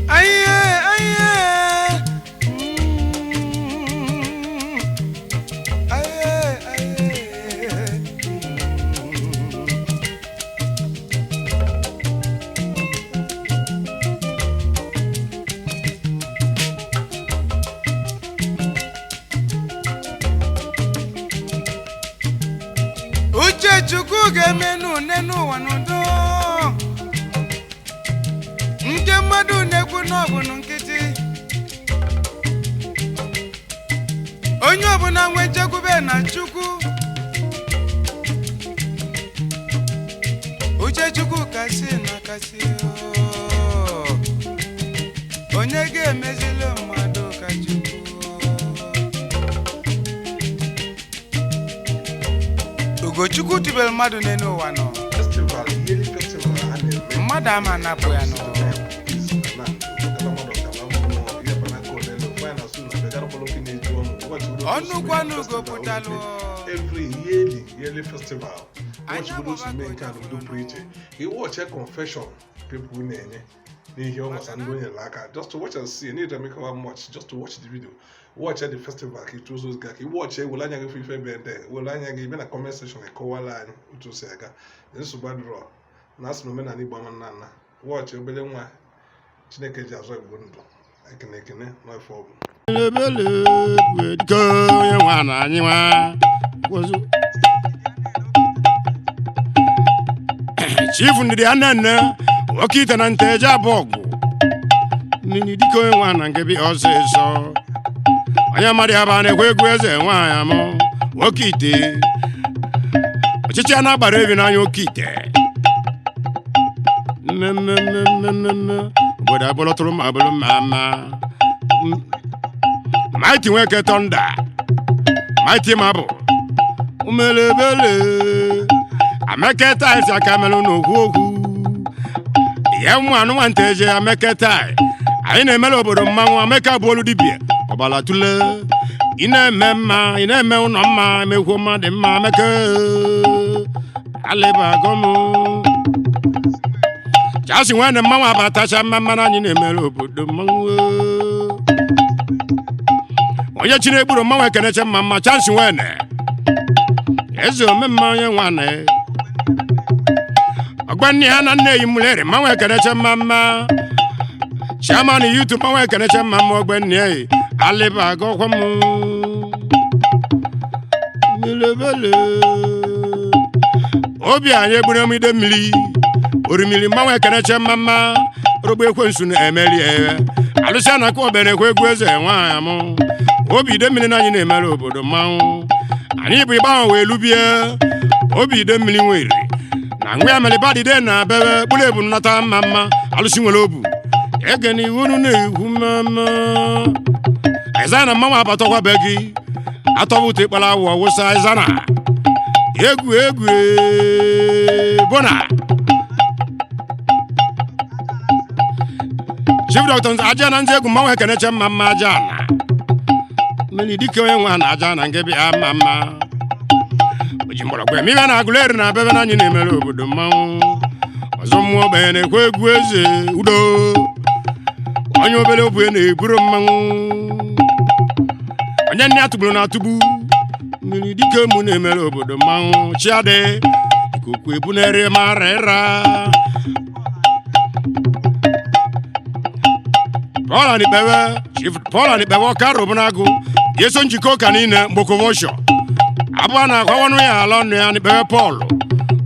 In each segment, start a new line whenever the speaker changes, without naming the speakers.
Aye, aye. Mm. Aye, aye. Mm. Uche Chukwu ga-eme n'une n'ụwa n'udo, nke mmadụ na-ekwu n'ọbụ nkịtị. Onye ọbụla nwe nchekwube na Chukwu. Uche Chukwu kasị na kasị oo. Onye ga-emezili mmadụ ka Chukwu? Ugochukwu tubelu mmadụ n'elu ụwa nọ.
Festival, yearly festival a na-eme.
Mmadụ ama anapụ ya nọ. Ọnụ ugo pụtalụ.
Every yearly yearly festival,
Anyị
watch obodo si mee nke a
agbaba
n'obodo pụrụ iche. Iwọchie confession people na-enye n'ihe ọ gbasara ndị o nyere aka. Just to watch and see, need to make how much just to watch the video, watch the festival, ka itu ụzọ ga ka iwọchie, were anya gị fụ ife ebe ede, were anya gị bịa na comment section, kọwara anyị otu o si aga. Nsogbu adịrọ na asị na omenala Igbo ama nna nna. Wọchị obere nwa Chineke ji azụ Igbo ndụ. Ekene, ekene n'afọ ọ bụ.
Ebele dike onye nwa na anyị nwa Gwozu. Chief ndidi anene oke ite na nte eje abụ ọgwụ mmiri dike onye nwa na nke bi ọsịsọ onye mmadụ ya ba na-ekwe egwu eze nwaanyị amụ oke ite ọchịchị a na-agbara ebi n'anya oke ite mmemmemmemmemme obodo abụlọtụrụ ma abụrụ ma ama. Mighty Nweke Thunder, Mighty Marble, Umelebele, Ameke Tais aka melụ n'okwu okwu ihe ụmụ anụmanụ eje Ameke Tai anyị na-emere obodo mmanwụ. Ameka bụ olu dibịa ọbala tule. Ị na-eme mma, ị na-eme ụlọ mma, emekwu mma dị mma. Ameke alịbagọm. Chasi nwanne mmanwụ abatacha mma mmanụ anyị na-emere obodo mmanwụ. Onye chi na-egburu mmanwụ ekeneche mma mma Chasi nwanne. Eze omemma onye nwanne. Ọgbanne ha na nne yi mụlere mmanwụ ekeneche mma mma. Chairman YouTube mmanwụ ekeneche mma mma ọgbanne ya alịba agọkwa m. Melebele. Obi anyị egburu m ide mmiri. Orimiri mmanwụ ekeneche mma mma. Rogbu ekwensu na-emeli ya. Alụsịa na akụ obere ekwe egwu eze nwaanyị mụ. Obi ide mmiri na anyị na-emere obodo mmanwụ. Anyị bụ ịgba ahụ wee lubie. Obi ide mmiri nwere. Na nwa ya mere badide na bebe kpụrụ ebu nnata mma mma. Alụsị nwere obu. Ege na iwu unu na-ekwu mma mma. Ịza na mmanwụ abatakwa be gị. Atọbụ ụtọ ịkpara awụ awụsa ịzana. Egwu egwu ee, bona. Chief Doctor aja na ndị egwu mmanwụ ekeneche mma mma aja na. Mmiri dike onye nwe ha na aja na nke bịa mma mma. O ji mgbọrọgwụ eme ibe na agụleri na abebe na anyị na-emere obodo mmanwụ. Ọzọ mmụọ ogbenye na-ekwe egwu eze udo. Onye obere obu na-eburu mmanwụ. Onye nne ya tụgburu na-atụgbu. Mmiri dike mụ na-emere obodo mmanwụ. Chiadị ikuku ebunere mara ịra. Paul Anikpewe, Chief Paul Anikpewe ọka robunagụ ga-eso njikọ ụka niile mgbokovosho. Abụọ na akwawanụ ya ala ọnụ ya Anikpewe Paul.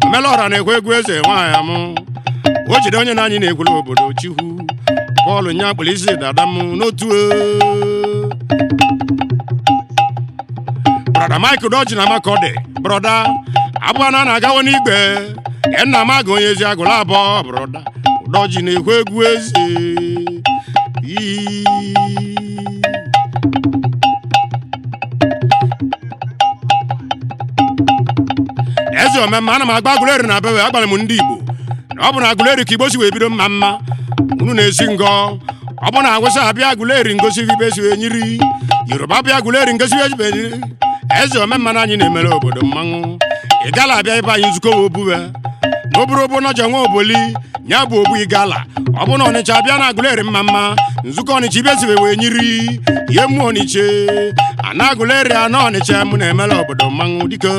Omelọra na-ekwe egwu eze nwaanyị amụ. O jide onye na anyị na-ekwulu obodo Chikwu. Paul nya kpụrụ isi dada m n'otu e. Brọda Mike Udoji na Makọdị, brọda abụọ na na-agawo n'igwe. Nna m aga onye ezi agụla abụọ, brọda Udoji na-ekwe egwu eze. Ii. Eze omemma ana m agba agụleri na bewe agbara m ndị Igbo na ọ bụ na agụleri ka Igbo si wee bido mma mma unu na-esi ngọ ọ bụ na agwụsị abịa agụleri ngosi ibe si wee nyiri Yoruba bịa agụleri ngosi ibe nyiri. Eze omemma na anyị na-emere obodo mmanwụ ị gala abịa ịba anyị nzukọ wee obuwe na oburu obu nọjọ nwa oboli ya bụ obu igala ọ bụ na Ọnịcha abịa na agụleri mma mma nzukọ Ọnịcha ibe si wee nyiri ihe mmụọ Ọnịcha ana agụleri anọ Ọnịcha mụ na-emere obodo mmanwụ dike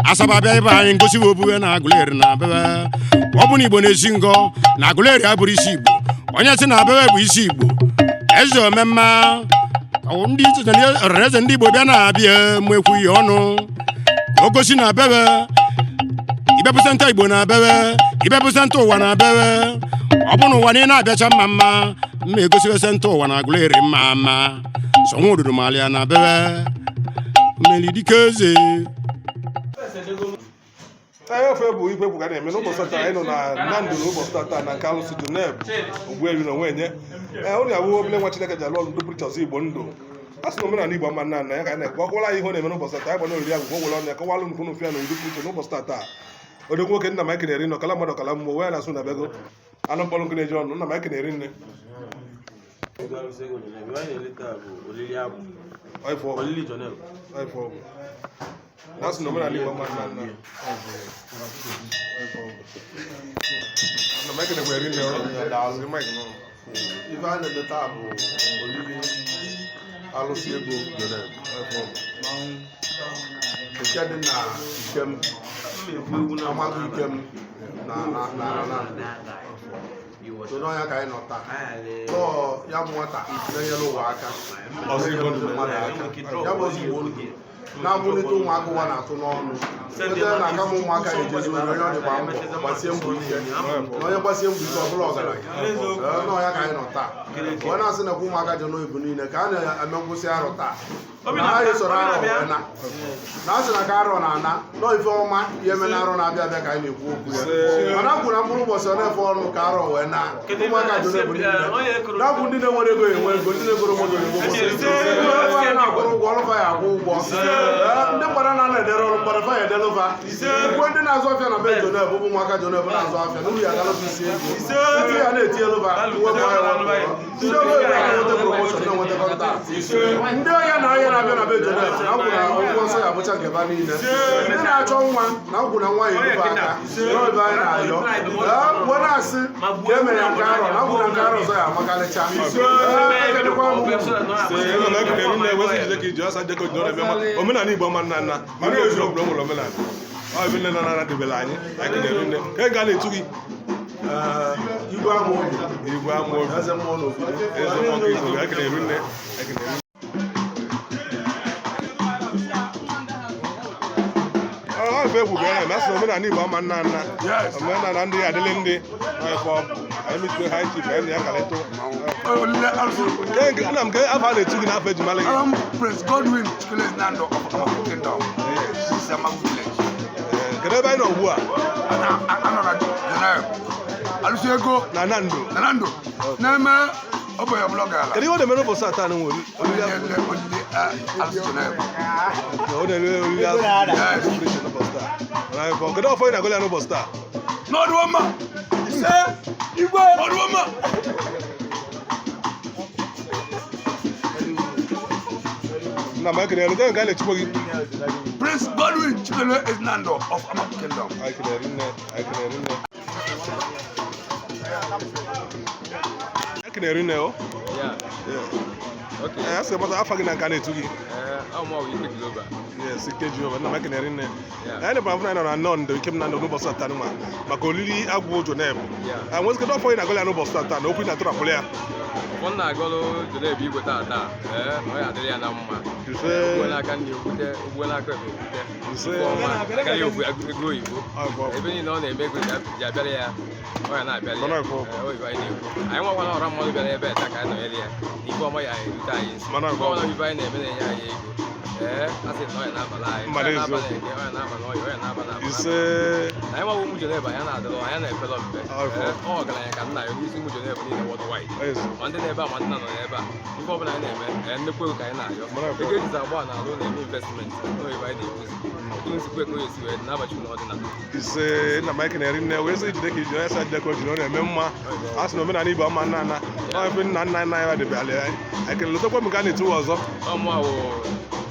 Asaba abịa ịba anyị ngosi wee obuwe na agụleri na abebe ọ bụ na Igbo na-esi ngọ na agụleri abụrụ isi Igbo onye sị na abebe bụ isi Igbo. Eze omemma ọ ndị ọhaneze ndị Igbo bịa na-abịa mụ ekwu ihe ọnụ ka o gosi na abebe ibepụsenta Igbo na abebe ibepụsenta ụwa na abebe ọ bụ na ụwa niile na-abịacha mma mma mma egosiwesenta ụwa na agụleri mma mma sọnwa odudu malịa na abebe mmeri dike eze.
Anyị ofe bụ igwe bụ ka na-eme n'ụbọchị taa anyị nọ na Nando n'ụbọchị taa na nke alụsị Joneb Ogbuebi na onwenye. Ee, onye abụghị obele nwa Chineke ji alụ ọrụ ndị Preachers Igbo ndụ. A sị na omenala Igbo ama nna nna ya ka anyị na-ekwu ọkọwara anyị ihe ọ na-eme n'ụbọchị taa anyị gbana oriri agwụgwọ were ọnụ ya kọwalụ nnukwu nnukwu ya na ndị Preacher n'ụbọchị taa. Odogwu nwoke nna Mike na-eri nne ọkala mmadụ ọkala mmụọ wee na-asụ na bego anụ mkpọrọ nkụ na-eji ọnụ nna Mike na-eri nne. Na sị na omenala Igbo ama nna nna. Nna Mike na-ekwe eri nne ọ Mike nọ.
Ife a na-eme taa bụ olili alụsị ego Joneb nke dị na Ikem, Amagu Ikem na na na na na so n'ọnya ka anyị nọ taa. Tọọ ya bụ nwata na-enyere ụwa aka,
Ọzọ Igbo ndụ.
mmadụ aka, ya bụ ọzọ Igbo ndụ na-amụlite ụmụaka ụwa na-atụ n'ọnụ kwetara na aka m ụmụaka na-ejezi ozi onye ọ dịkwa mbọ gbasie mbọ ike na onye gbasie mbọ ike ọ bụla ọgaranya. Ee, n'ọnya ka anyị nọ taa onye na-asị nakwa ụmụaka dị n'oyibo niile ka a na-eme nkwụsị arọ taa na anyị soro arọ wee na na asị na ka arọ na-ana nọọ ife ọma ihe eme na arọ na-abịa abịa ka anyị na-ekwu okwu ya mana kwuru na mkpụrụ ụbọchị ọ na-efe ọnụ ka arọ wee na ụmụaka dị n'oyibo niile na-akwụ ndị na-enwere ego enwe ego ndị na-egoro moto ego moto ndị na-akwụrụ ụgwọ ọrụ fa ya akwụ ụgwọ. Ee, ndị mgbada na-ana edere ọrụ mgbada fa ya edere. elụva. Igwe ndị na-azụ afịa na be Joneb bụ ụmụaka Joneb na-azụ afịa n'uru ya agalụba isi ego. Ndị ya na-eti elụva mwepụ ahịa wepụ. Ndị ọrụ oyibo na-enweta promotion na-enweta contact. Ndị ọhịa na ahịa na-abịa na be Joneb na nkwụ na ụgwọ nsọ ya abụcha nke ba niile. Ndị na-achọ nwa na nkwụ na nwa ya ebufe aka n'obe anyị na-ayọ. Ee, wee na-asị ka e mere ya nke arọ na nkwụ na nke arọ ọzọ ya amakarịcha. Ee, ekelekwa m unu.
Omenala Igbo ma nna nna mana ezi obodo nwere omenala ọ ebe nne na nna debere anyị anyị kelere nne ka ị ga na-etu gị.
Ee, Igwe ama obi.
Igwe ama obi.
Eze mmụọ na obodo.
Eze mmụọ nke Igbo, anyị kelere nne, anyị kelere nne. Ọ ife egwu bịara na asị na omenala Igbo ama nna nna omenala ndị adịlị ndị ọ ife ọ bụ anyị metuo ha chief anyị na ya kalịtụ. Nna m, ke afọ a na-etu gị n'afọ ejimala gị?
I'm Prince Godwin Chikele Nando of Amaku Kingdom. This is Amaku village.
Ee, kedu ebe anyị nọ ugbu a?
And I'm not Jonab. Alụsị ego
Na Nando.
na Nando na-eme ọbụ ya blọga ala.
Kedu ihe ọ na-eme n'ụbọchị atọ anụ nwere oriri
Olili
afọ?
olili alụsị Jonab.
Ọ na-ere oriri azụ n'ụbọchị taa. Ọ na-ekwu, kedu ọfọ ị na-agụla ya n'ụbọchị taa?
N'ọdụ ọma. Ise igwe. N'ọdụ ọma.
Nna m, ekele elu nke a na-echukwa gị.
Prince Godwin Chikele Nando of Amaku Kingdom.
Anyị kelere nne, anyị kelere nne. Anyị kelere nne o.
Yeah,
Yeah.
okay.
Ee, a sị gbata afa gị na nke a na-etu gị.
Ọ mụ bụ Ike Global.
Yes, Ike Jehova, nna m, ekele nne.
Yeah.
Anyị nọkwa afọ na anyị nọ na Nando Ikem Nando n'ụbọchị taa nwa maka oriri agwụ Joneb.
Yeah.
Anyị nwezikọ ọfọ ị na-agụla ya n'ụbọchị taa na okwu ị na-atụrapụrụ ya.
Ụfọdụ na-agọlụ Joneb igwe tata, ee, ọ ya adịrị ya na mma.
Ise.
Ogbuo n'aka nri okwute, ogbuo n'aka ekpe okwute.
Ise.
Ife ọma, karịa ofu ego oyibo.
Ọ bụ ọfọ.
Ebe niile ọ na-eme ego ji abịara ya, ọ ya na-abịara
Mana
ya.
ọ bụ ọfọ.
Ee, oyibo anyị na-ekwu. Anyị nwakwana ọra mmadụ bịara ebe a taa ka anyị nọnyere ya. Ife ọma ya erute anyị nso.
Mana ọ
Ife
bụ
ọma
ọfọ.
na ife anyị na-eme na-enye anyị ego. Ee, a sị na ọ ya na-abalị anyị. Ọ
Mana
ya na-aba
eziokwu.
na eke, ọ ya na-aba n'ọhịa, ọ ya na-aba n'abala.
Ise.
Anyị nwa bụ ụmụ Joneb, anyị na-adọrọ, anyị na-epelọ mpe.
Ọ bụ.
Ee, ọ ọgaranya ka nna ya onye isi ụmụ Joneb niile worldwide.
Ezi.
Ma ndị na-ebe a ma ndị na nọ n'ebe a, ife ọbụla anyị na-eme, ee, nnukwu ego ka anyị na-arịọ.
Mara
Ego ejizi agba na alụ na-eme investment n'oyibo anyị na-ekwuzi otu nsikwu ego esi wee dị n'abachi na ọdịnala.
Ise, nna m, ekene nne wee sị jide ka iji onye sị jide ka o jiri ọ na-eme mma a sị na omenala Igbo ama nna nna ọ ife nna nna nna ya debere anyị ekele lotekwa m nke a na-etu ọzọ.
Ọ mụ awụ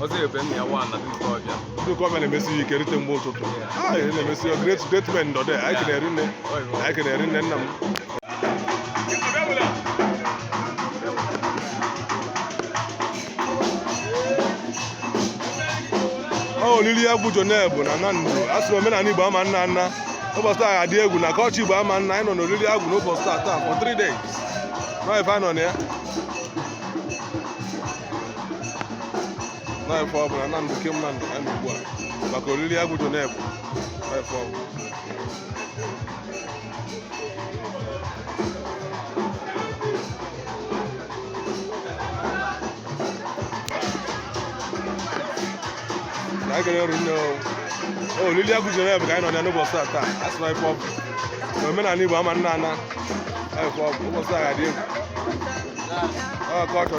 ọzọ ebe nna ya wa na duka ọbịa.
Ndị ọbịa na-emesi ya ike rite mgbe ụtụtụ. Ah, ihe na-emesi ya great great men nọ there. Anyị kenere nne, anyị kenere nne nna m. Ọ olili agwụ Joneb na Nando a sị na omenala Igbo ama nna nna ụbọchị taa ga-adị egwu na kọlchọ Igbo ama nna anyị nọ n'olili agwụ n'ụbọchị taa taa for 3 days nọ ife anyị nọ na ya nọ ife ọ bụla Nando Ikem Nando anyị nọ ugbu a maka olili agwụ Joneb nọ ife ọ bụ. Na anyị kere nne o. Olili agwụ Joneb ka anyị nọ na ya n'ụbọchị taa taa a sị na ife ọ bụ na omenala Igbo ama nna nna nọ ife ọ bụ ụbọchị taa ga-adị egwu ọ kọlchọ.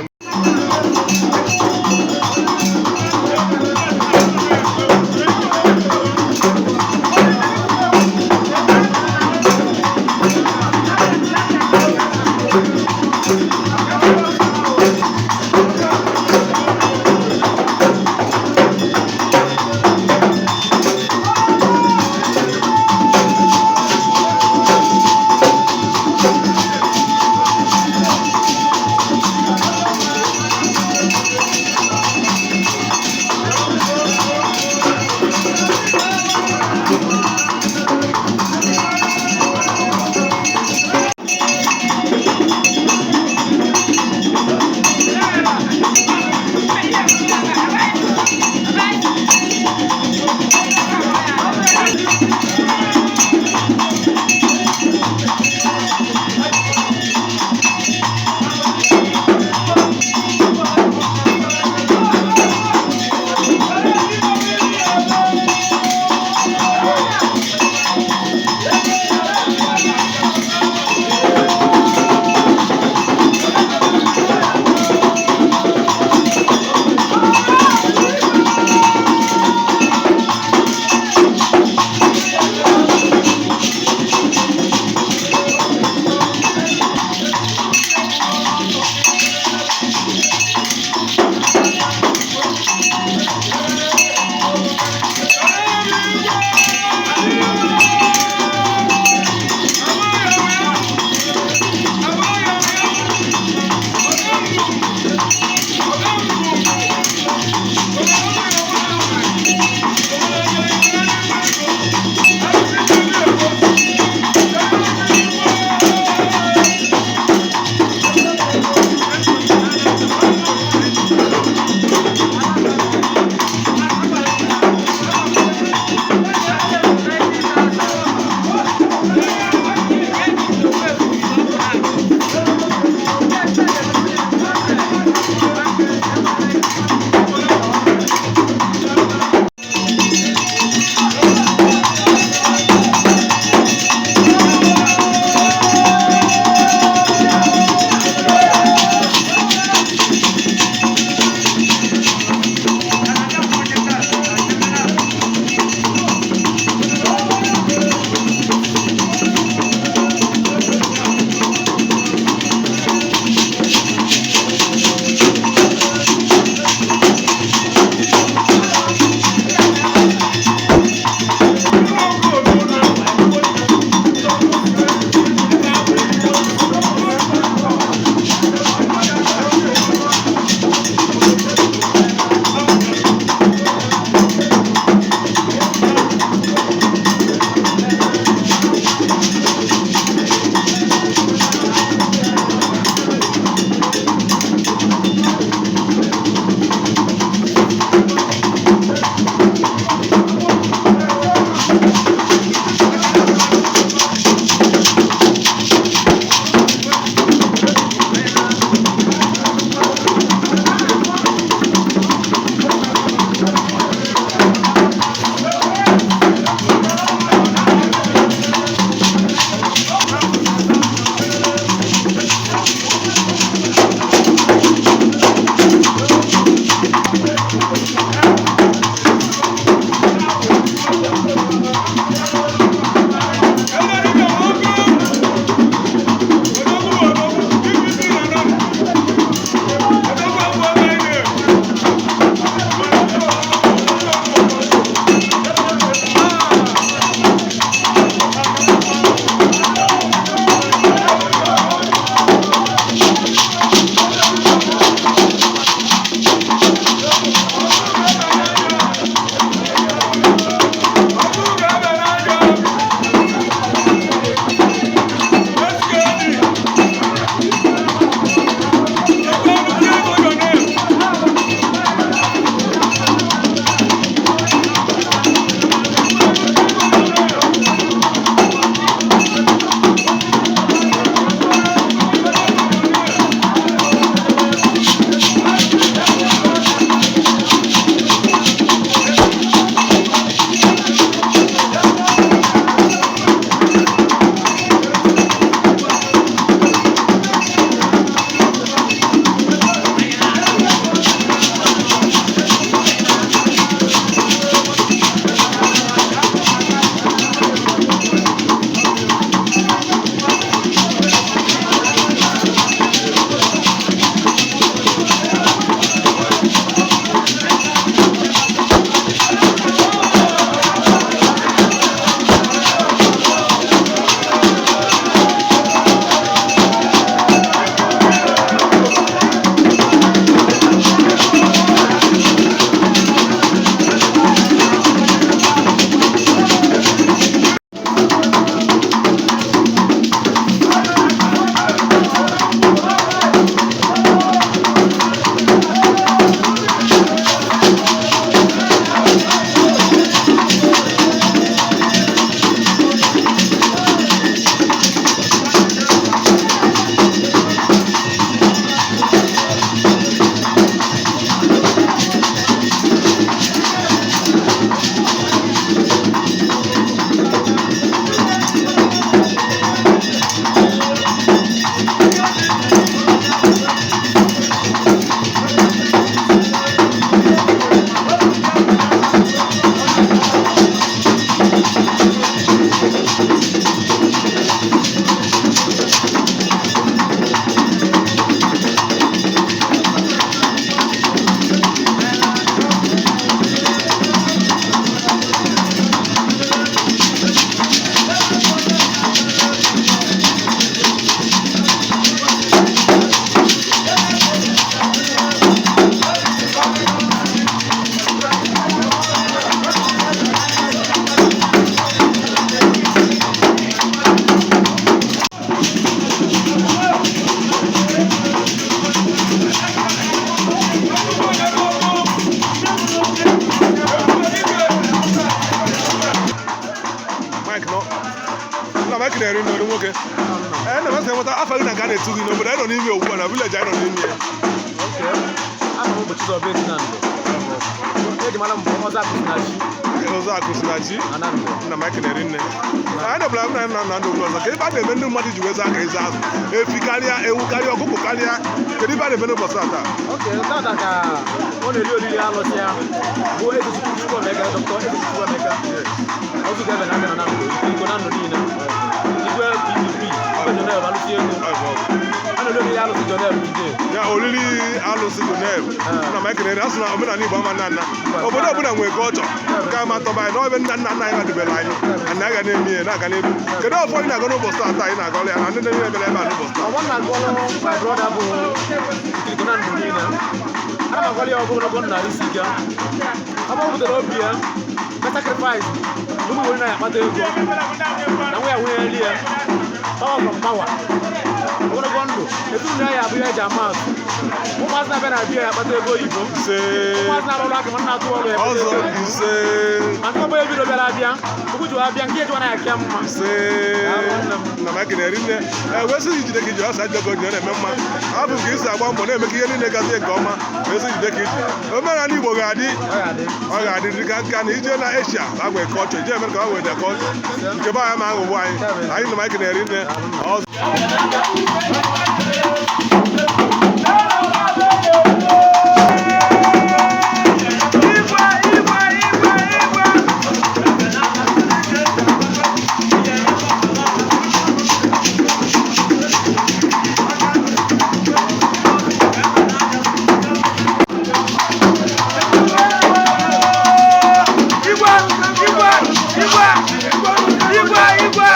Nwoke ee na masị nweta afọ gị na nke a na-etu gị n'obodo anyị nọ n'ime ugbu a, na village anyị nọ n'ime ya.
Aha m bụ Chizoba Ezinando. Eji mara m bụ Ọzọ Akụ si na Chi.
Ọzọ Akụ si na Chi.
Anando.
Nna m, ekenere nne anyị nọbụla nna nna nna ndị obodo ọzọ. Kedu ebe a na-eme ndị mmadụ ji weza aka ịza azụ efi karịa ewu karịa ọkụkọ karịa? Kedu ebe a na-eme n'ụbọchị taa?
Ok, tata ka ọ na-eri oriri alụsị ahụ bụ Ezechukwu Chukwuemeka, Dr. Ezechukwu Chukwuemeka. Ọzụgo ebe na-abịa na Nando, Igbo na ndụ niile. Igwe PDP, Igwe Jonel, alụsị ego. A na-eri oriri alụsị Jonel today.
Ya oriri alụsị Jonel, nna m, ekenere. Asị na omenala Igbo ama nna nna obodo ọbụla nwere ka ọ chọrọ nke ama tọba anyị n'ebe nna nna nna anyị madobere anyị, anyị aga na-eme ihe na-aga n'elu. Kedu ọfọ ị na-agọ n'ụbọchị taa anyị na-agọrọ ya na ndị niile mere ebe a n'ụbọchị taa?
Ọgbọ na-agọlụ my brother bụ Ikiriko na ndụ niile. Ana m agwalị ya ogologo ndụ na isi ike. Ọ bụ butere obi ya, mee sacrifice, na ụmụ nwere na ya akpata ego, na nwa ya nwunye rie, power from power. Ogologo ndụ, ezinụlọ ya abụ ya eji ama atụ. Ụmụazị na-abịa na abịa ya akpata ego oyibo.
Ise.
Ụmụazị na-arụ ọrụ aka ma na-atụ ọrụ ya akpata
Ọzọ.
ego.
Ise.
Ma nke ọbụla ebido bịara abịa, okwu ji abịa nke ejiwa na ya mma.
Ise. Nna m, ekenere nne. Ee, wee sị jide ka iji ọsọ ajọgọ ji na-eme mma abụ nke isi agba mbọ na-eme ka ihe niile gazie nke ọma. Wee sị jide ka iji omenala Igbo ga-adị.
Ọ ga-adị.
Ọ ga-adị dị ka nka na ije na Asia agwe kọlchọ, ije Amerịka agwe de kọlchọ nke be anyị ma aghụghọ anyị anyị na m ekenere nne ọzọ.
Igwe, igwe, igwe, igwe, igwe.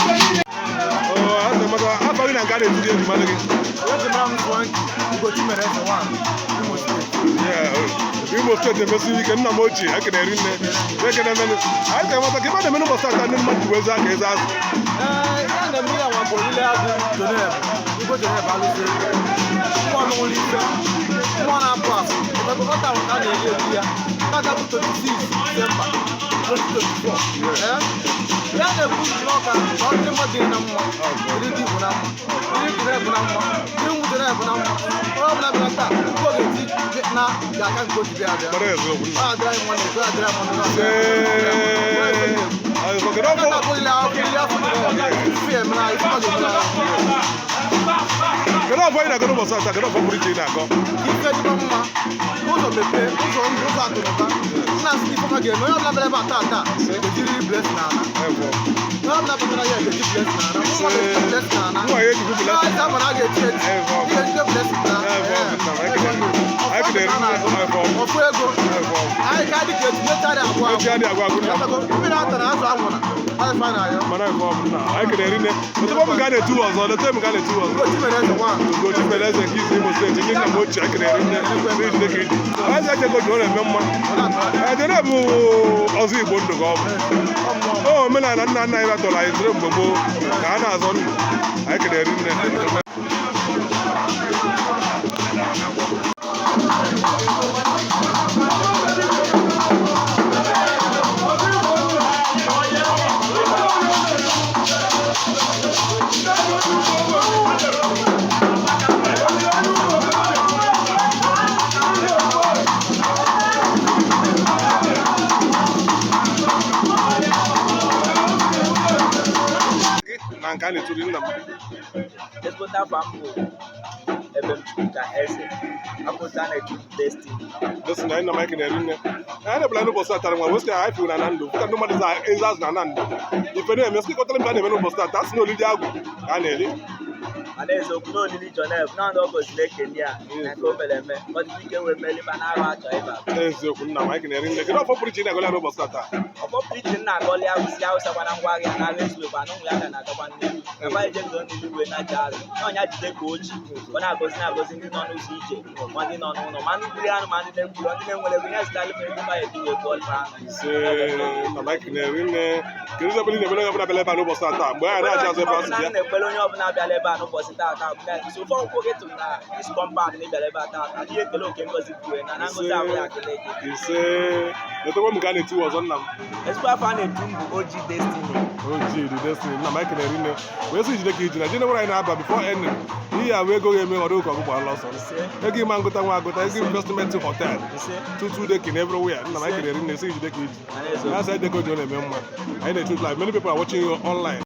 Oo, a sị maka afọ gị na nke a na-etu gị eji mara gị.
Eji mara m Swanky Ugochimere Eze one, Imo Steeti.
Yeah, Imo Steeti emesiri ike. Nna m ochie, ekenere nne, ekene menu anyị ga-enweta ka ebe a na-eme n'ụbọchị taa ndị mmadụ ji wezi aka eze azụ.
Ee, ya na mmiri anwa bụ olile agụ Jonel, Igwe Jonel bụ alụsị ego. Mmụọ n'ụlọ ife, mmụọ na-apụ apụ, ebe ọ tara ka a na-eri eri ya. Tata bụ 26 Disemba 2024. Ee, ya na-ekwu n'ọka ka ọ dịrị mmadụ na mma, dịrị ndị Igbo na mma, dịrị Jonel bụ na mma, dịrị nwụ Jonel bụ na mma. Onye ọbụla bịara taa, nke ọ ga-eti na ga-aka nke o ji bịa abịa.
Gbara eziokwu, nna.
Ọ ga-adịrị anyị mma na ego, ọ ga-adịrị anyị mma na
Ee, anyị kedu
Tata
ọfọ
bụ olile agụ, olile afọ Jonel. Ife ya emere anyị, ife ọ ga-emere anyị.
Kedu ọfọ ị na-agọ n'ụbọchị taa? Kedu ọfọ pụrụ iche ị na-agọ?
Ife dịkwa mma, ụzọ mepee, ụzọ ndụ, ụzọ akụnụba. Nna asị ife ọma ga-eme onye ọbụla bịara ebe a taa taa ga-ejiriri blessing n'ala.
Efọ.
Onye ọbụla batara ya ga-eji blessing n'ala. Nwa ga-eji blessing n'ala.
Nwa ya ejikwu blessing.
Nwa ama na a ga-echi echi.
Efọ.
Ị ga-ejide blessing n'ala.
Efọ, nna m, anyị kelere nne. Efọ.
Ọfụ ego.
Efọ.
Anyị ka dị ka echi echi adị agwụ agwụ.
Echi adị agwụ agwụ, nna m.
Mmiri atara azụ anwụra. Ọ dị fa na ya.
Mana efọ m, nna, anyị kelere nne. Leta m ka a na-etu ọzọ, leta m ka a na-etu ọzọ.
Ugochimere Eze one.
Ugochi mere eze nke isi Imo Steeti, ndị nna m ochie, ekelere nne n'ijide ka iji eze echego ji ọ na-eme mma. Ejere bụ ọzọ Igbo ndụ ka ọ bụ o omenala nna nna anyị batọrọ anyị sịrị mgbe gboo ka a na-azọ ndụ. Anyị kelere nne. Na nke a na-eturi nna m.
Ezigbote afa m bụ Ebemchukwuka Eze, afọta na-etu Destiny.
Destiny, anyị na Mike na-eri nne. Anyị na-ebula n'ụbọchị taa tara nwa wee sị na anyị pụrụ na na ndụ ka ndị mmadụ za eze azụ na na ndụ ife na-eme sị kọtara mbe a na-eme n'ụbọchị taa sị na olili agwụ ka a na-eri.
Mana eziokwu na olili Jonel na ndị ọ gọziri ekele ya na nke o mere eme, ọ dịkwa ike wee meli ma na-arụ achọ ịba.
Eziokwu, nna m, anyị na-eri nne. Kedu ọfọ pụrụ iche ị na-agọla n'ụbọchị taa?
Ọfọ pụrụ iche nna agọli arụsị awụsakwana ngwa ahịa na arụ ezuwekwa na ụmụ ya ga na-agakwa n'ihu nakwa ije bido n'ilu wee na-aja arụ na ọnya jide ka oji ọ na-agọzi na-agọzi ndị nọ n'ụzọ ije ma ndị nọ n'ụlọ ma ndị gburu anụ ma ndị na-egburu ndị na-enwere ego nye zụtara ife ego ya eji wee gụọ ife anụ.
Ise, nna m, anyị na-eri nne. Kedu ụzọ ọbụla ị na-emere onye ọbụla bịara ebe a n'ụbọchị taa mgbe anyị na-aja azụ ebe a si
Ọbụla
bịa?
m na-ekpere onye ọbụla bịara ebe a n'ụbọchị n'ụbọchị taata so ofe nkwụ gị tụrụ na this compound na ịbịara ebe a taata ihe ekele oke ngozi kwue na na ngozi ahụ ya akele gị.
Ise, letakwa m ka a na-eti ọzọ, nna m.
Ezigbo afọ a na-etu m bụ Oji Destiny.
Oji the Destiny, nna m, anyị kelere nne wee sị jide ka iji na jide nwere anyị na-aba before ending ihe a wee ego ga-eme ọdụ ụka ọgbụgba ala ọsọ.
Ise.
Ego ịma ngụta nwa agụta ego investment hotel
Ise.
tutu dekin everywhere. Nna m, anyị kelere nne, sị jide ka iji
Alaeze.
na asa deko ji ọ na-eme mma. Anyị na-echu live, many people are watching you online.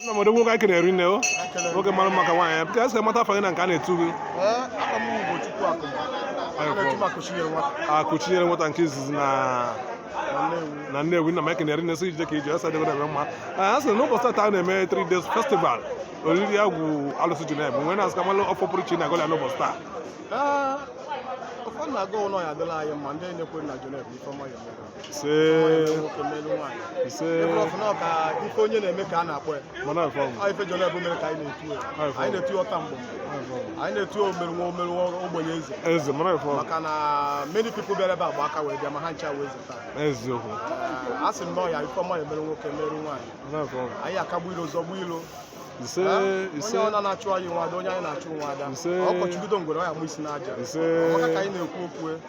Nna m, odogwu nwoke, anyị kelere nne o nwoke mara maka nwaanyị ya ka a sị mata afọ gị na nke a na-etu gị. Akụchinyere nwata nke izizi na Nnewi. Nna m, ekenere nne, sị jide ka iji ọsọ dịgo na-eme mma. A sị na n'ụbọchị taa a na-eme 3 days festival oriri agwụ alụsị Juneb nwee na asịka malụ ọfọ pụrụ iche na-agọla n'ụbọchị taa.
Ụfọdụ na-aga ụlọ ya adịla anyị mma, ndị na-ekwe na Joneb ifeọma ya emere.
Ise.
Nwoke melu nwaanyị.
Ise.
Ebe ọfụ na ọka ife onye na-eme ka a na-akpọ ya.
Mana ifeọma.
Ọ ife Joneb mere ka anyị na-etu ya. Anyị na-etu ya ọta mgbọ, anyị na-etu ya omeru nwa omeru ogbenye eze.
Eze mana ifeọma.
Maka na many people bịara ebe a gba aka wee bịa ma ha ncha wee zeta.
Eziokwu.
A sị m na ọ ya ifeọma ya emere nwoke merụ nwaanyị.
Mana ifeọma.
Anyị akagbu ilo zọgbu ilo.
Ise. Ise.
Onye ọ na-achụ anyị nwada, onye anyị na-achụ nwada.
Ise.
Ọkọchigide ngwere ọ ya mụ isi n'aja.
Ise.
Maka ka anyị na-ekwu okwu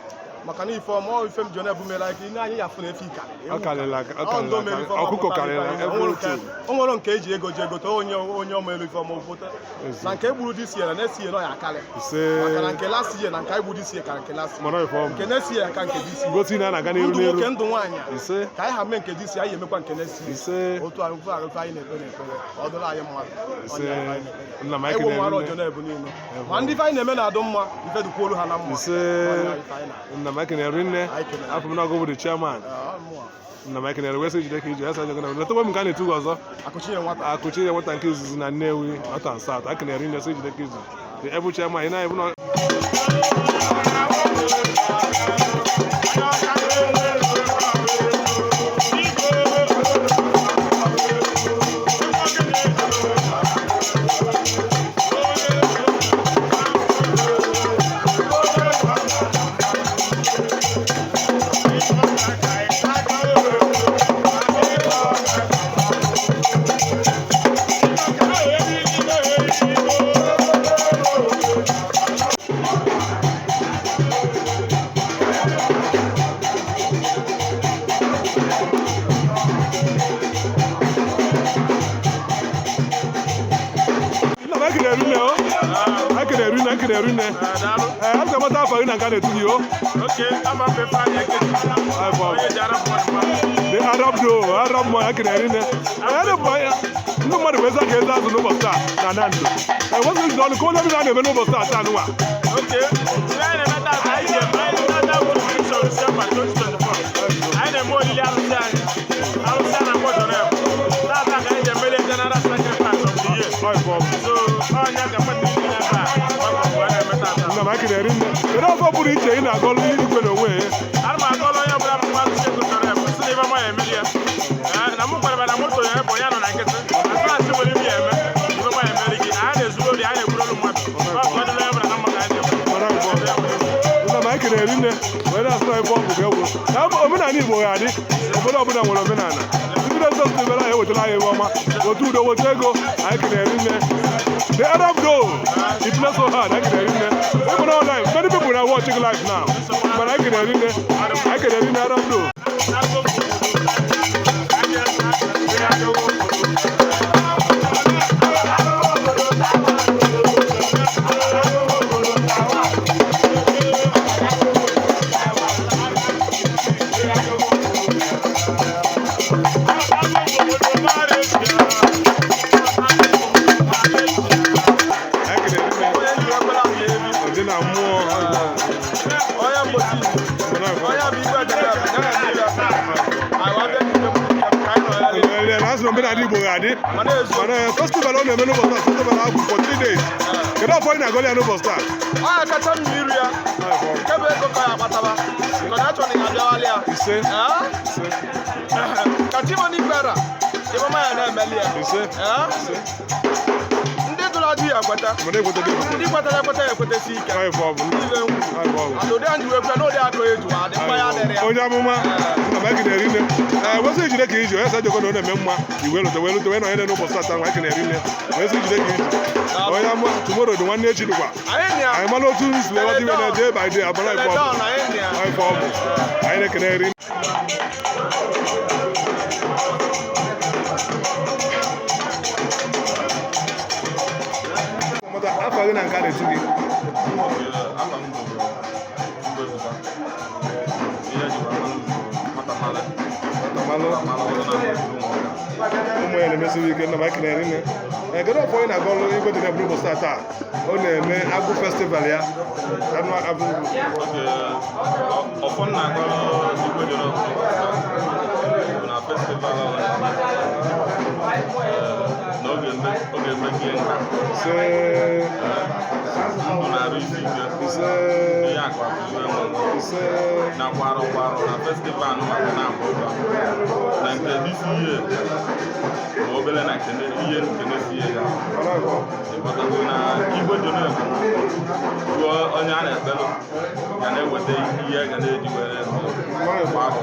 maka na ife ọma ọ ife m Joneb mere anyị ka ị na-anyị ya afụ na efi ka
Ọ karịrị aka, ọ
Ọ ndo
karịrị
mere
aka.
ife ọma
Ọkụkọ
pụtara
karịrị
ife anyị. O nwere
everything.
o nwere nke eji ego ji egote onye onye ọma elu ife ọma obote
Ezi.
na nke egburu dị sie na na-esi na ọ ya akarị.
Ise.
Maka na nke last year na nke anyị gburu dị sie ka nke last year.
Mana ifeọma.
Nke na-esi ya ka nke dị sie.
Ngosi na a na-aga n'iru
Ndụ nwoke,
n'iru.
ndụ nwaanyị a.
Ise.
Ka anyị ha mee nke dị sie, anyị emekwa nke na-esi.
Ise.
Otu anyị ofu ahụ anyị na-ekpe n'ekpere ọ dịla anyị mmadụ.
Ise.
Onye anyị na-ekpe.
Nna m, anyị
Ewu
kelere
mara
nne.
Joneb niile ma ndị ife anyị na-eme na-adụ mma, ife dịkwuolu ha na mma.
Ise.
Onye ife anyị na-
Nna m, ekenere nne.
Anyị kelere.
Afọ m na ọgụ bụ the chairman.
Ah, mụa.
Nna m, ekenere wee sị jide ka iji ọsọ dịgo na letakwa m ka a na-etu gị ọzọ.
Akụchinyere nwata.
Akụchinyere nwata nke izizi na Nnewi North and South, ekenere nne, sị jide ka iji the able chairman ị na-ebu na. Nna m, ekenere nne o, ekenere nne, ekenere nne. Ee, a ga-amata afọ gị na nke a na-etu gị o. The Arab do Arab man, ekenere nne. Ee, ndị mmadụ bụ eze aka eze azụ n'ụbọchị taa na Nando. Ee, what's this ọnụ ka onye ọbụla na-eme n'ụbọchị taa taa nụwa?
Anyị na-eme olili arụsị anyị, arụsị a na-akpọ Joneb. Tata ka anyị ji emeli general sacrifice of the year. So ọnya ka mmadụ niile ebe a gbakọ mgbe a na-eme tata.
Nna m, ekenere nne. Kedu ọfọ pụrụ iche ị na-agọlụ igwe n'onwe ya?
Ana m agọlụ onye ọbụla bụ mmadụ si ego Joneb si na ibe ọma ya emeli ya. Ee, na mụ kwareba na moto ya bụ ya nọ na nkịtị asị nwere ibe ya eme ibe ọma ya emeli gị. Anyị na-ezuru ori, anyị na-egburu olu mmadụ. Ọ bụ ọdịla onye ọbụla na mma ka anyị na-eme.
Nna m. anyị kelere nne wee na-asị na ife ọgwụ ga-egwu na omenala Igbo ga-adị. Obodo ọbụla nwere omenala. Ndị na-ezo ebere anyị ewetara anyị ebe ọma, weta udo, weta ego. Anyị kelere nne. The Arab though, he play so hard. Anyị kelere nne. Even online, many people are watching live now, but anyị kelere nne, anyị kelere nne Arab though. Anyị kelere nne ọdị na mmụọ.
Onye mgbochi, onye bụ igwe dịrị ya, ya na-eme ya. Anyị wee bịa n'ike m, ka anyị nọ ya dị.
Ee, na asị na omenala Igbo ga-adị.
Mana eziokwu.
Mana festival ọ na-eme n'ụbọchị taa, festival ahụ for 3 days. Kedu afọ ị na-agọli ya n'ụbọchị taa?
Ọ ya kacha mma iru ya, nke bụ ego ka ya akpataba. Nke na achọ na ya abịawala ya.
Ise.
Ee?
Ise.
Ka Chimoni kwera, Iboma ya na-emeli ya.
Ise.
Ee? Ndị jụrụ ajụ ya ekweta.
Mana ekweta gị ekweta.
Ndị kwetara ekweta ya ekwetesi ike.
Ọ ife ọ bụ nna.
Ibe nkwu.
Ọ ife ọ bụ.
And ụdị a nji wee kwe na ụdị akụ eju adị mmanya adịrị ya.
Onye amụma nna m, anyị na-eri nne. Ee, wesị ijide ka iji onye sa jekọ na ọ na-eme mma iwe lute wee lute wee nọnyere n'ụbọchị taa nwa. Anyị na-eri nne, wee sị ijide ka iji onye amụma. Tomorrow dị, nwanne echi dịkwa.
Anyị na ya.
Anyị mara otu nsi wee ghọta iwe na day by day abara ife ọ bụ.
Teledon, anyị na ya.
Ọ ife ọ bụ. Anyị na-ekene eri. Mata afọ gị na nke a na-etu gị.
Afa m bụ Chukwuebuka. Ihe eji wee mara m bụ Nwatamale.
Nwatamale.
Nwatamale ọzọ na-abụ ụmụaka.
Ụmụ ya na-emesiri ike. Nna m, anyị kelere nne. Ee, kedu ọfọ ị na-aga ọrụ igwe dị na-eburu ụbọchị taa taa ọ na-eme agụ festival ya anụ agụ?
Oge ọfọ nna akọrọ igwe dị n'ọkụ bụ na festival ọ na-eme, na oge eme oge emegie nka.
Ise.
Ndụ na-arụ isi ike.
Ise.
Ihe akụ akụ iwe nwe.
Ise.
Na kwarụ kwarụ na festival anụ maka na-agba ụka na nke disi ihe ma obere na nke ihe nke na-esi ihe ya. Ịghọtago na igwe dị n'ebu bụ onye a na-ekpelụ ga na-eweta ihe ga na-eji were kwarụ kwarụ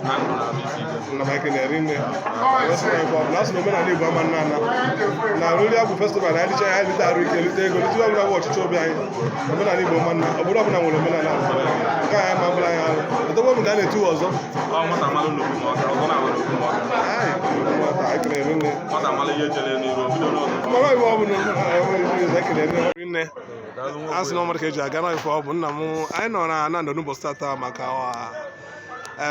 na ndụ na-arụ isi ike.
Nna m, anyị kelere nne. Wee sị na ife ọ bụla asị na omenala Igbo ama nna ana na oriri agwụ festival anyị dịcha ya lite arụ ike, lite ego, lite ọbụla bụ ọchịchị obi anyị. Omenala Igbo ma nna obodo ọbụla nwere omenala nke anyị ma bụla anyị arụ etokwa m nke a na-etu ọzọ.
Ọ nwata malụ n'okwu ma ọka ọzọ na-amalụ okwu ma ọka.
Anyị anyị kelere nne.
Nwata malụ ihe chere n'iru o bido n'ụzọ.
Mama, ife ọ bụ na ekele nne. A sị na ọ mmadụ ka eji aga na ife ọ bụ nna m. Anyị nọ na Anando n'ụbọchị tata maka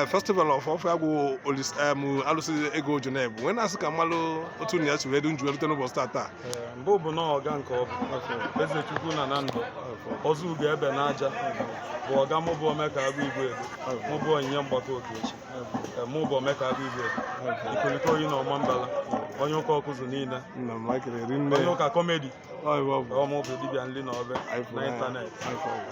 festival of ọfụ agwụ alụsị ego Juneb, wee na-asị ka mmalụ otu na ya si wee dị nju erute n'ụbọchị tata.
Mbụ bụ na ọga nke ọ bụ eze Chukwu na Nando ọzọ ugo ebe n'aja bụ ọga mụ bụ ome ka agụ igwe edo mụ bụ onyinye mgbakọ okechi. Mụ bụ ome ka agụ igwe edo ikoliko oyi na ọma mbala onye ụka ọkụzụ niile.
Nna m, anyị kelere nne.
Onye ụka kọmedi.
Ọ ife ọ bụ.
Ọ mụ bụ dibịa nli na ọbẹ na ịntanetị.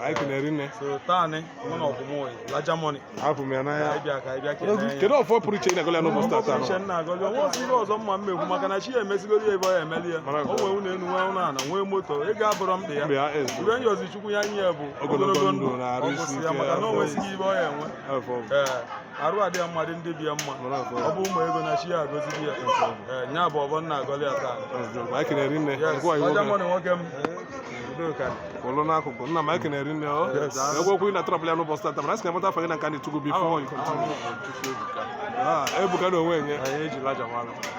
Anyị kelere nne.
So taanị mụ na ọkwụmụ Laja Money.
Afụ m ya n'anya.
Anyị bịa ka anyị bịa kelee ya.
Kedu ọfọ pụrụ iche ị na-agọla ya n'ụbọchị tata?
Uche nna agọzi onwe osi ihe ọzọ mma mmegbu maka na chi ya emesigoro ya ebe ọ ya emeli ya. O nwee ụlọ elu, nwee ụlọ ala, nwee moto, ego abụrọ mkpa ya.
Mkpa ya, ezi.
Ibe nyozi Chukwu ya nye bụ
ogologo
ogologo
ndụ
ndụ
na arụ
ọ
isi
kwụsị ya
ike,
maka na o
afọ.
nwesighị ibe ọ ya enwe.
Afọ.
Ee, arụ adị ya mma, dị ndị bi ya mma. Ọ bụ ụmụ ego na chi ya agọzighị ya. Ee, nya bụ ọbọ nna agọli ya taa.
Anyị kelere nne.
Yes,
Ngwa iwu
Laja
gị.
Money nwoke m. Udoka.
Kwụlụ n'akụkụ nna m, anyị kelere nne. Ọ egwu okwu ị na-atọrọpụla ya n'ụbọchị tata, mana asị ka mata afọ gị na nke a na-etugu before you continue. Ah, Ebuka na onwe nye.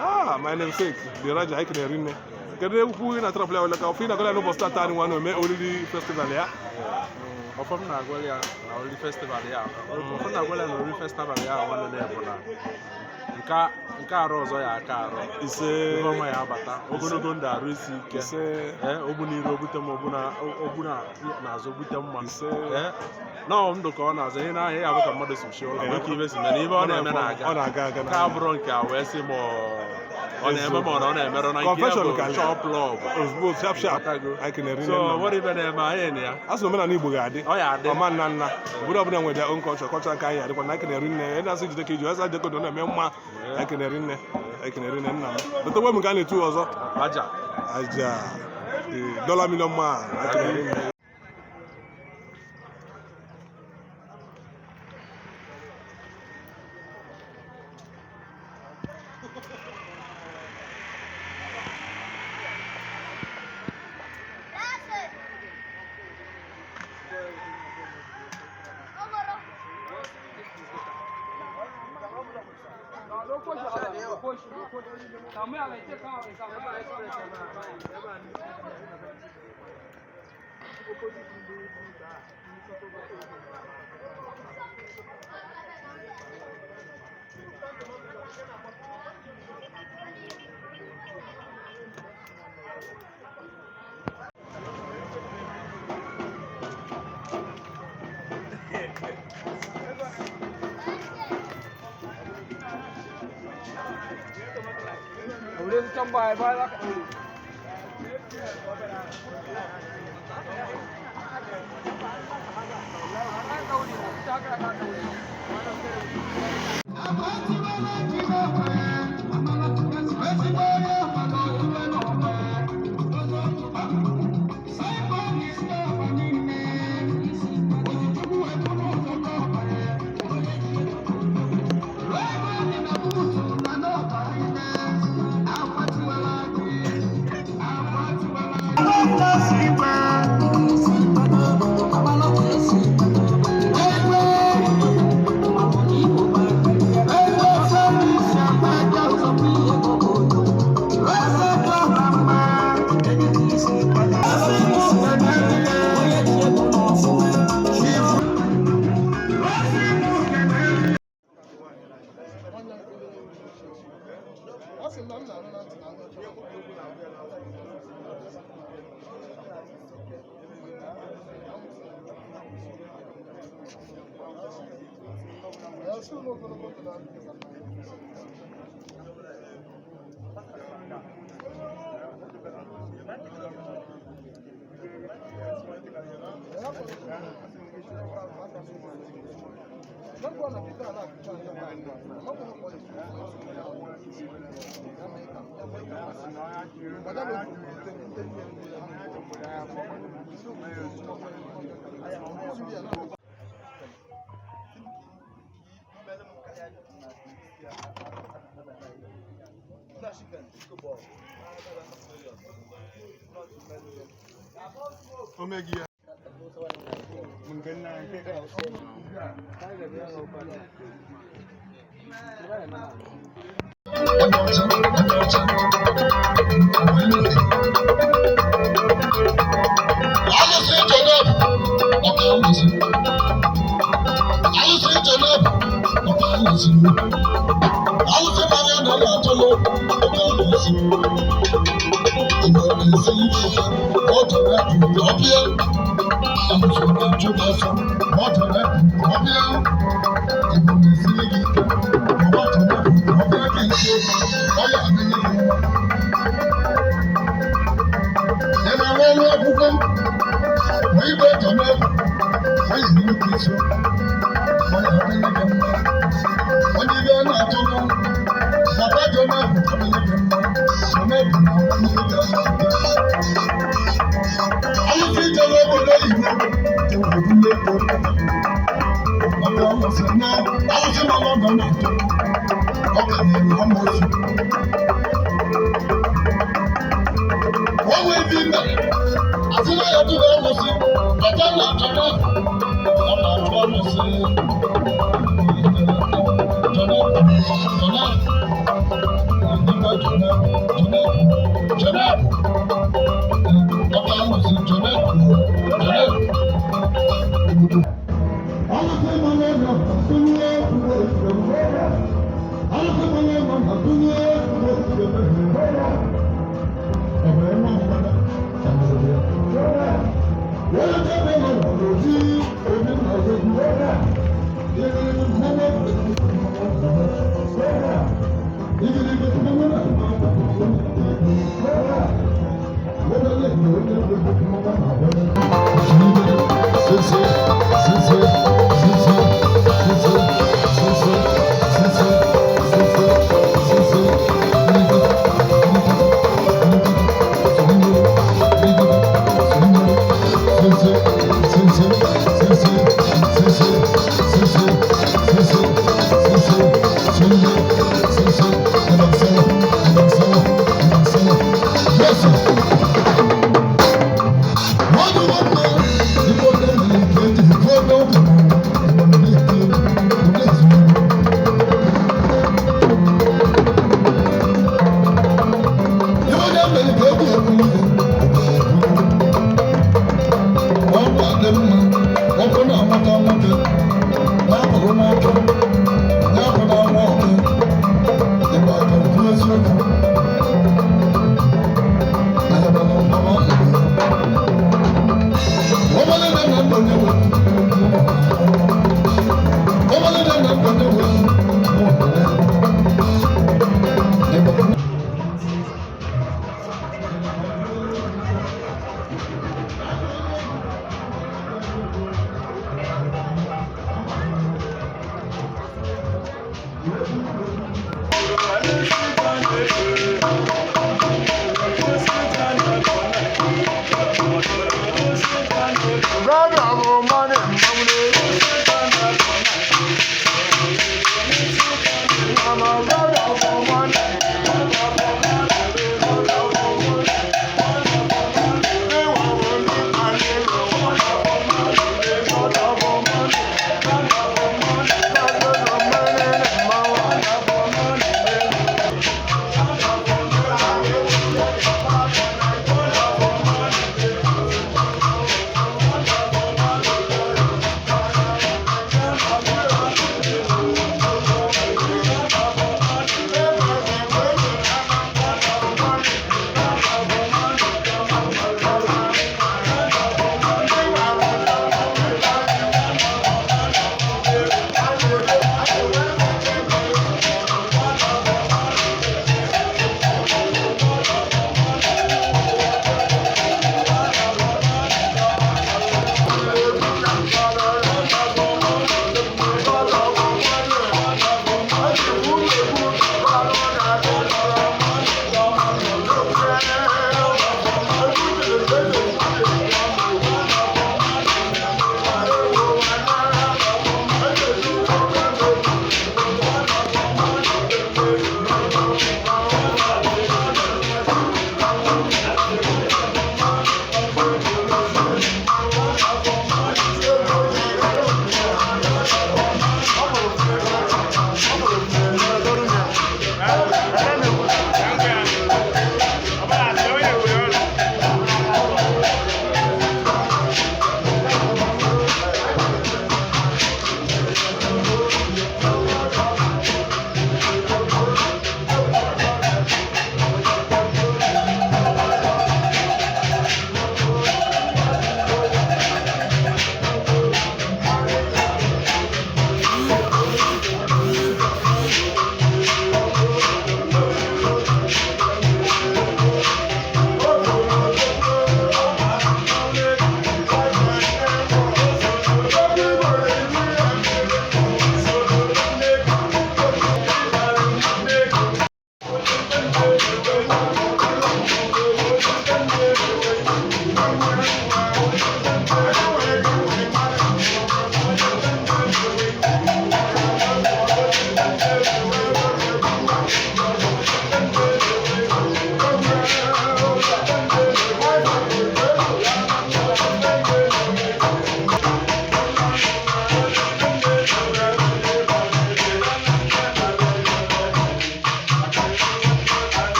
Ah, my name sake, the Raja, anyị kelere nne. Kedu egwu ị na-atọrọpụla ya ka ọfụ ị na-agọla ya n'ụbọchị tata anyị nwa na-eme oriri festival ya?
Ọfọ m na-agwala ya na oriri festival ya, ọfọ m na-agwala ya na oriri festival ya nwanne na bụ na nke arụ ọzọ ya aka arụ.
Ise.
Ihe ọma ya abata, ogologo ndụ, arụ isi ike.
Ise.
Ee, ogbu n'iru ogbute ma ogbu na ogbu na n'azụ ogbute mma.
Ise.
Ee, na ọ ndụ ka ọ na-azụ ihe n'ahịa ya bụ ka mmadụ si chie ụlọ nwee ka ibe si mere ibe ọ na-eme na-aga.
Ọ na-aga aga.
Nke abụrụ nke a wee sị ma ọ na-eme ma ọ na ọ na-emerụ na nke ya
Confession
bụ
ka
chọp lọb.
Ozugbo, sharp sharp, anyị kelere
So
nne nna m.
nwere ibe na-eme anyị na ya.
A sị na omenala Igbo ga-adị.
Ọ ya adị.
Ọma nna nna obodo ọbụla nwere their own culture, culture nke anyị adịkwa na anyị kelere nne ya. Na-asị jide ka iji ọsọ jekodo na-eme mma. Anyị kelere nne, anyị kelere nne nna m. Dotekwe m nke a na-etu ọzọ.
Aja.
Aja, the dollar million man, anyị kelere nne.
Thank you.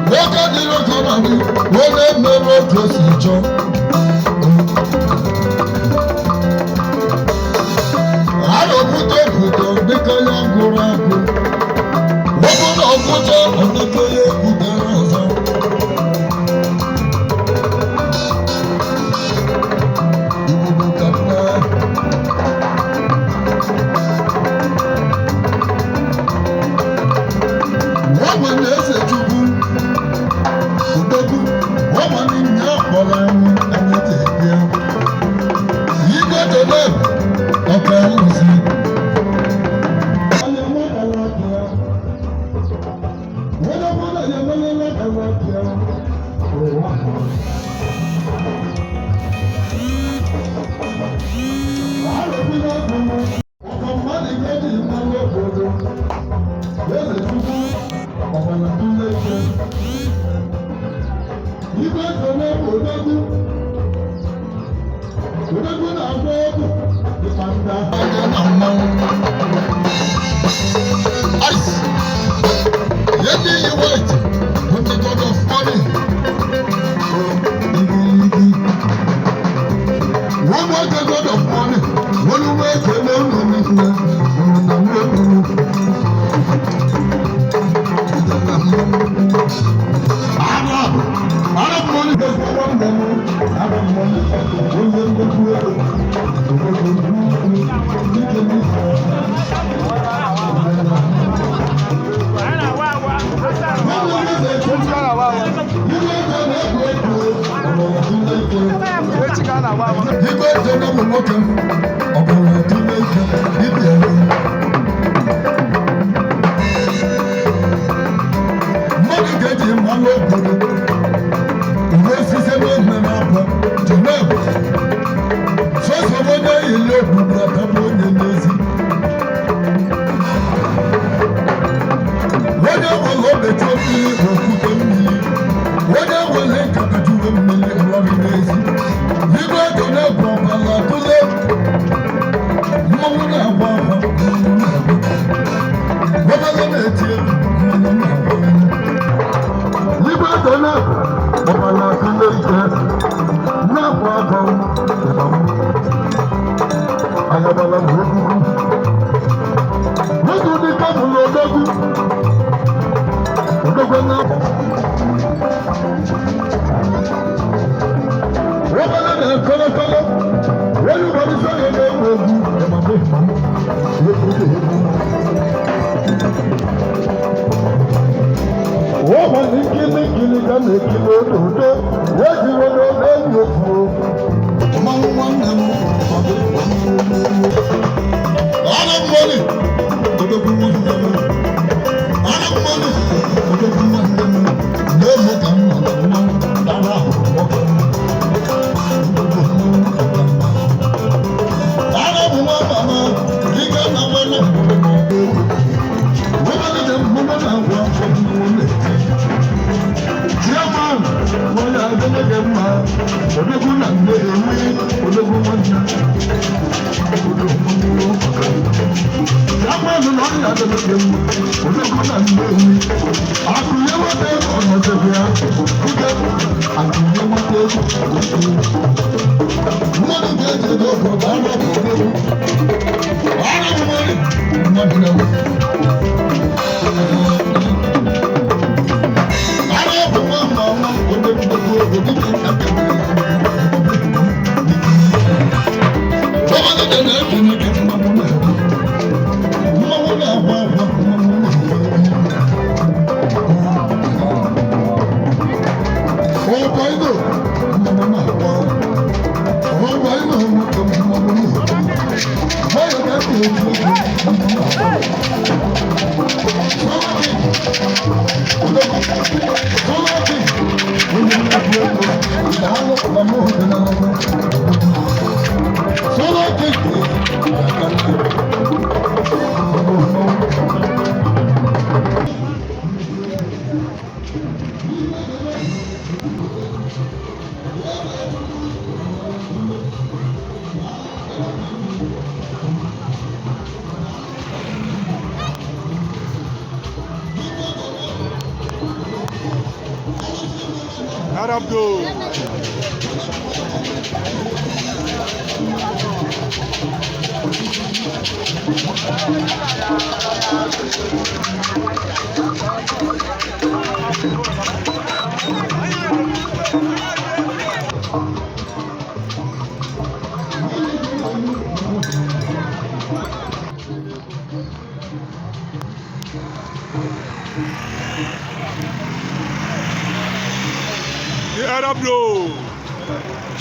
Nwoke dị nwoke na gị, onye mere otu o si chọọ. A na-ekwute okwute dịka ya gụrụ agụ. Ọ bụrụ na ọgwụcha ọ dịka ya ekwutere ọzọ. Ibubo ka nna. Nwa na-eze Chukwu. Odogwu, ọma n'ime akpọrọ anyị anyị ji bịa. Igwe Jọdep, ọka alụsị. Igwe Jọdep odogwu. Odogwu na-agba ọgwụ dịka ndị ahụ na mmanwụ. Ice. Yemi yi white with the god of money. Igirigi. Wọ́n wá the god of money. Wọ́n ló wá ẹ̀kẹ́ lọ́nà nígbà. Wọ́n nà mú ẹ̀kú. Arab. Arab money. Arab money. Arab money. Onye nnukwu ego. Igwe jere bụ nwoke m, ọ bụrụ ọdịle ike, dibịa ya. Mmadụ ga-eji mmanụ obodo, uwe osisi n'ime na-abụ, Jeneb, sọsọ onye ile obodo atabụ onye n'ezi. Onye nwere obetu mmiri okwute mmiri, onye nwere nkata juru mmiri ọlọrị n'ezi. Igwe Jeneb ọbara tụle, mmanwụ na-agba agba, mmanwụ na-agba. Obere na-eti egwu, mmanwụ na-agba egwu. Igwe Jeneb ọbara tụle ike, na-agba agba ịgba ayabala bụ ogwugwu. N'oge dị ka mụrụ odogwu, odogwu na-abụ. Obere na-ekolokolo, onye ụgbọrọ isi onye na-egwu egwu, ịgba ịgba egwu egwu. Wọ́n ní kílíkílí ká lè kí lódòdó, wọ́n ti wọ́n lọ lẹ́yìn òfò. Ọmọ nwanne m, ọ bụ Ara mmọnị, odogwu nwanne m. Ara mmọnị, odogwu nwanne m. Na-eme ka m nọ na mmanwụ, dara ahụ nwoke m. Ara bụ nwa mama, dịka na nwanne m. Nwanne m mmanwụ na-agwa afọ mmụọ na-eti. Chairman, wọ́n yà gẹ́gẹ́ mma, odogwu na Nnewi, odogwu nwanne. Odogwu Chairman na ọya gẹ́gẹ́ mma, odogwu na Nnewi. Akụnye nwata ego ọnọdụ ya, oge akụnye nwata ego mmadụ ga-eji ego obodo ara bụ odogwu. Ara bụ mmadụ, mmadụ na-ewu. Ara bụ nwa mama, onye nnukwu ego dịka nna Mmanwụ na-agba agba, mmanwụ na-agba. Ọba ino, mmanwụ na-agba. Ọba ino, nwoke mmanwụ na-agba. Nwayọ ka e ji egwu mmanwụ na-agba. Sọlá
Arab go. The Arab go.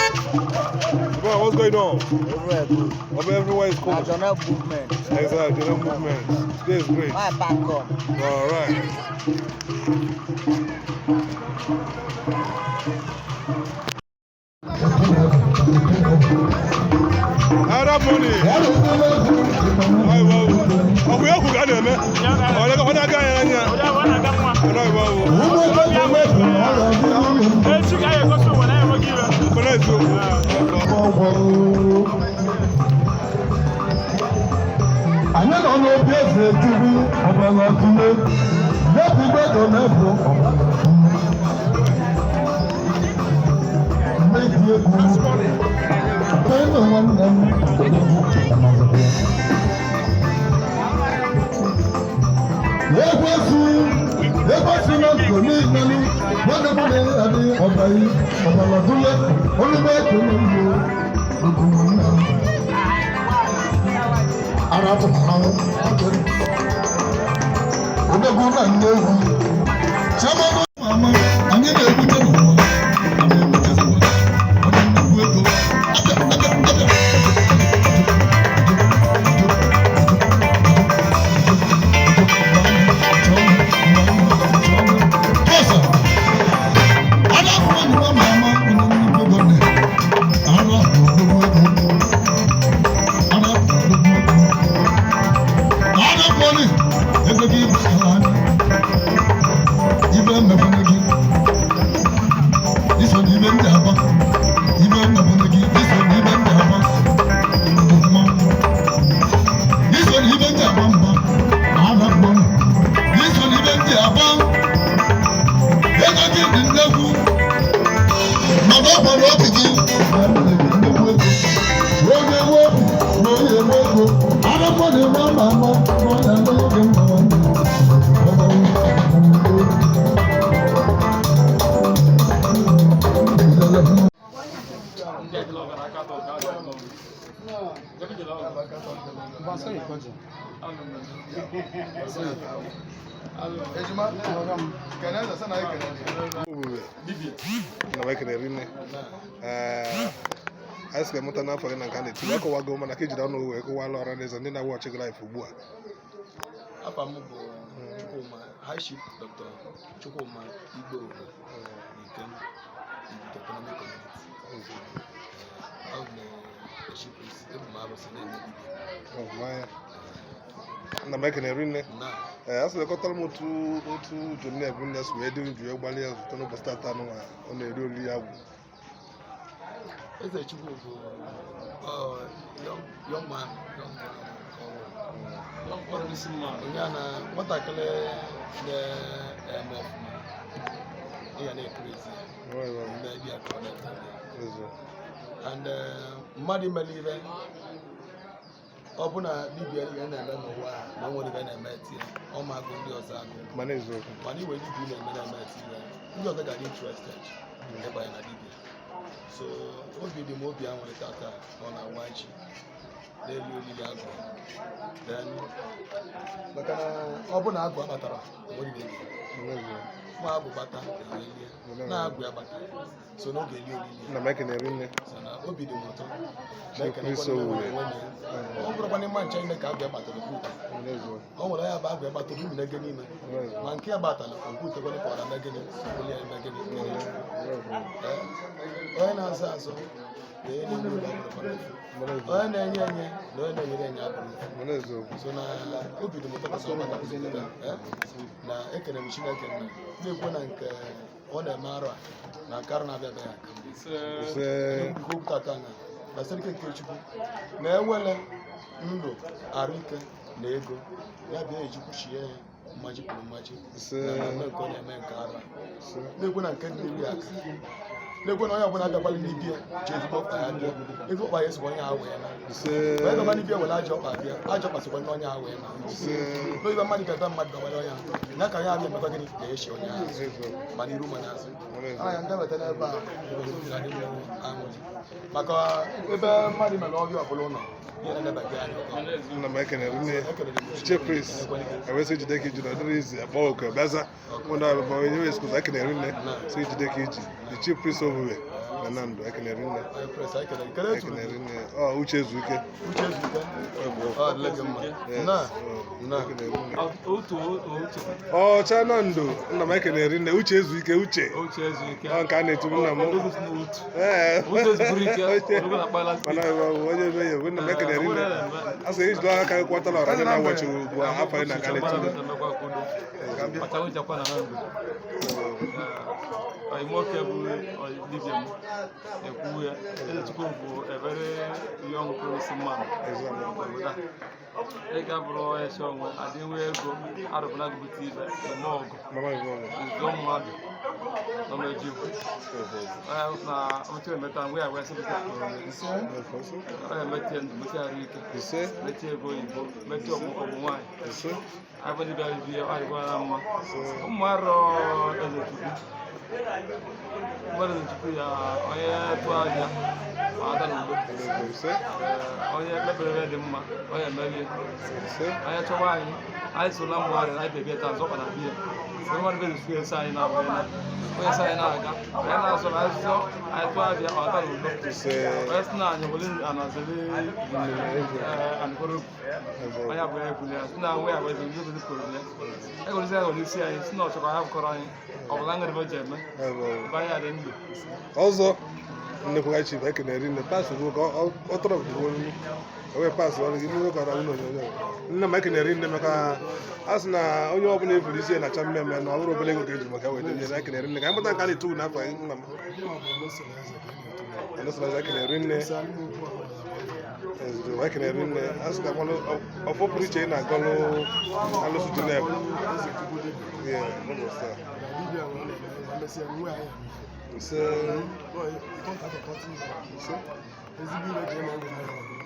Bro, what's going on?
Everywhere good.
Everywhere is cool.
National movement.
Exactly, general movement. Today is great.
My back up.
All right. Arab money. Ayiwa o. Ọkụ ya kwụ ka a na-eme. Ọ na-aga ya anya. Ayiwa o.
Echi ka anyị egosi ụwa na anyị enweghị iwe.
Ọ na-eziokwu.
Anyị nọ n'obi eze Chukwu ọbara tụle n'ebu gbedọ n'ebu mmebi egwu penụ nwanne m ekwesu ekwesu na nko niile nwanne m na-adị ọbaghị ọbara tụle olume ekele mbụ okwu nwanne m ara bụ mmanwụ odogwu na nne egwu chiamama mama anyị na-ebute n'ụwa anyị na-ebutezikwa onye nnukwu ego abịa abịa abịa. Tọ́sà, alákùnrin ni wọ́n máa máa ń gbóná nnukwu ego ní ara bụ odogwu ego. Ara bụ odogwu ego. Adapoli, ego gị gbasara anya. Ibe mmekwana gị. Iso n'ibe ndị aba. Ibe mmekwana gị. Iso n'ibe ndị aba. Bụ mmanwụ. Iso n'ibe ndị aba mba. Adapoli. Iso n'ibe ndị aba. Ego gị dị nnekwu. Mana ọ gbara obi gị. Nnekwu ego. Onye nwe obi na onye nwe ego. Adapoli nwa ama ama na ọ na-eme oge mma nwanne.
Na m ekele rinne. Anyị sị ga-emụta n'afọ gị na nke a na-eti akọwago mana ka ejiri ọnụ wee kụwala ọra n'eze ndị na-awụ ọchị gị laịf ugbu a.
Afa m bụ Chukwuma, High Chief Dr. Chukwuma Igbo Ikem Alụsị na-eme dibịa.
Nna m, ekene rinne. Ee, a sị lekọtara m otu Joneb nne si wee dị ndụ, wee gbalịa zụta n'ụbọchị tata nwa ọ na-eri oriri agwụ.
Eze Chukwu bụ young man, young man ka ọ bụ. Onye a na nwatakịrị na-eme ọfụma, ị ga na-ekirizi ya mgbe bịa ka ọ na-ete ya. And mmadụ imere ibe ọ bụ na dibịa ihe na-eme n'ụwa a, na o nwere ibe na-eme tie ọ ma agụ ndị ọzọ agụ.
Mana eziokwu.
Mana iwe dibịa ị na-eme na-eme tie, ndị ọzọ ga-adị interested ịbanye na dibịa. So obi dị m obi aṅụrị tata na ọ na-awa ji n'elu olili agụ. Then maka na ọ bụ na agụ abatara, enweghị ebe ma agụ bata ewelie na agụ ya bata so n'oge eli olili.
Nna m, ekene rinne.
So na obi dị m ụtọ.
Chief Owuwe.
Ọ bụrụkwa n'ịma ncha ime ka agụ ya batara okwute, ọ nwere ya bụ agụ ya batara umi na-ege n'ime, ma nke ya batara okwute kwere ka ọ na gịnị oli ya eme gịnị. Ee, onye na-azọ azọ na onye na-enye elu abụrụkwa n'ofu, onye na-enye enye na onye na-enyere enye abụrụ ofu. So na obi dị m ụtọ maka ọ batara. Na ekele m Chineke nna na-ekwe na nke ọ na-eme arụ a na nke arụ na-abịa abịa ya aka mma. Okwu tata na gbasara ike nke Chukwu na-ewele ndụ, arụ ike na ego ya bịa ejikwu chie ya mmaji kwuru mmaji na mmemme nke ọ na-eme nke arụ a, na-ekwe na nke ndị aka na-ekwe na onye ọbụla abịakwala n'ibie ji ezigbo ọkpa ya bịa, ezigbo ọkpa ya esokwa onye ahụ wee na onye bịakwa n'ibie were ajọ ọkpa bịa, ajọ ọkpa sokwa ndị onye ahụ wee na n'oyibe mmadụ ga-ebe mmadụ dọwara onye ahụ ya ka onye ahụ emekwa gịnị ga-echi onye ahụ ma n'iru ma n'azụ anya ndị weta n'ebe a na-adị m aṅụrị maka ebe mmadụ mere ọbịa ọbụla ụlọ ihe na-enebaghị anya ụtọ.
Nna m, ekene rinne. Chief Priest ewesị jide ka iji na ọdịrị izi akpọ oku bịaza ụnụ abụọ onye wee skuza. Ekene rinne. Si jide ka iji the Chief Priest Owuwe na Nando, ekene rinne. Ekene rinne. Ọ Uche Ezuike.
Uche Ezuike. Ọ adịla gị mma.
Yes. Ekene rinne. Ọcha Nando, nna m, ekene rinne. Uche Ezuike, Uche. Ọ nke a na-etu nna m. Ee. Mana onye ebe ya bụ nna m, ekene rinne. A sị ijide aka gị kwọtara ọra ndị na-awọchi ugbu a afọ anyị na-aga na-etu.
Nwoke bụ dibịa m ekwu ya, Eze Chukwu bụ a very young promising man obodo a. Ị ga bụrụ onye si onwe adị nwe ego arụbụna gụbụta ibe eme ọgụ nzọ mmadụ nọ n'ojikwu na otu emeta mgbe ya wee sịpụta, ọ ya emetie ndụ, metie arụ ike, metie ego oyibo, metie ọkpụkpọ bụ nwaanyị abụ dibịa bibie ọ dịkwa na mma. Ụmụ arọ Eze Chukwu, mmadụ Chukwu ya onye tụọ anya ma ada n'udo. Onye kpekpere dị mma, onye emerie, onye chọwa anyị, anyị sola mmụ arịa anyị bịa taa nzọkwa na biya sị mmadụ bịa esu esi anyị na-abụghị na onye sị anyị na-aga, onye na-azọ na azụzọ anyị tụọ abịa ọ ada n'udo, onye sị na anyị wele anazeli anịkọrọ onye abụghị ekwuli ya sị na nwe ya bụ eze ndị obodo kwuru ya egorisi ya gwere isi anyị sị na ọchọkwa ya bụkọrọ anyị ọ bụla ngere ji eme ebe anyị adị ndụ.
Ọzọ nnekwu chief, ekene rinne. Pasị bụ ka ọ tọrọ bụ onye ewee pasị ọrụ gị n'ihe kọrọ nwunye onyonyo. Nne m, ekene rinne maka a sị na onye ọbụla eburu isi ya na-acha mmemme na ọ bụrụ obere ego ka eji maka wee denye. Ekene rinne. Ka anyị mụta nke a na-etu n'afọ anyị, nna m. Ọnụsọrọ, ekene rinne. Ezigbo ekene rinne. A sị ka mmanụ ọfọ pụrụ iche ị na-agọlụ alụsị Joneb. Yeah, n'ụbọchị taa. Ise. Ise.
Ezigbo ibe ka ị na-ewe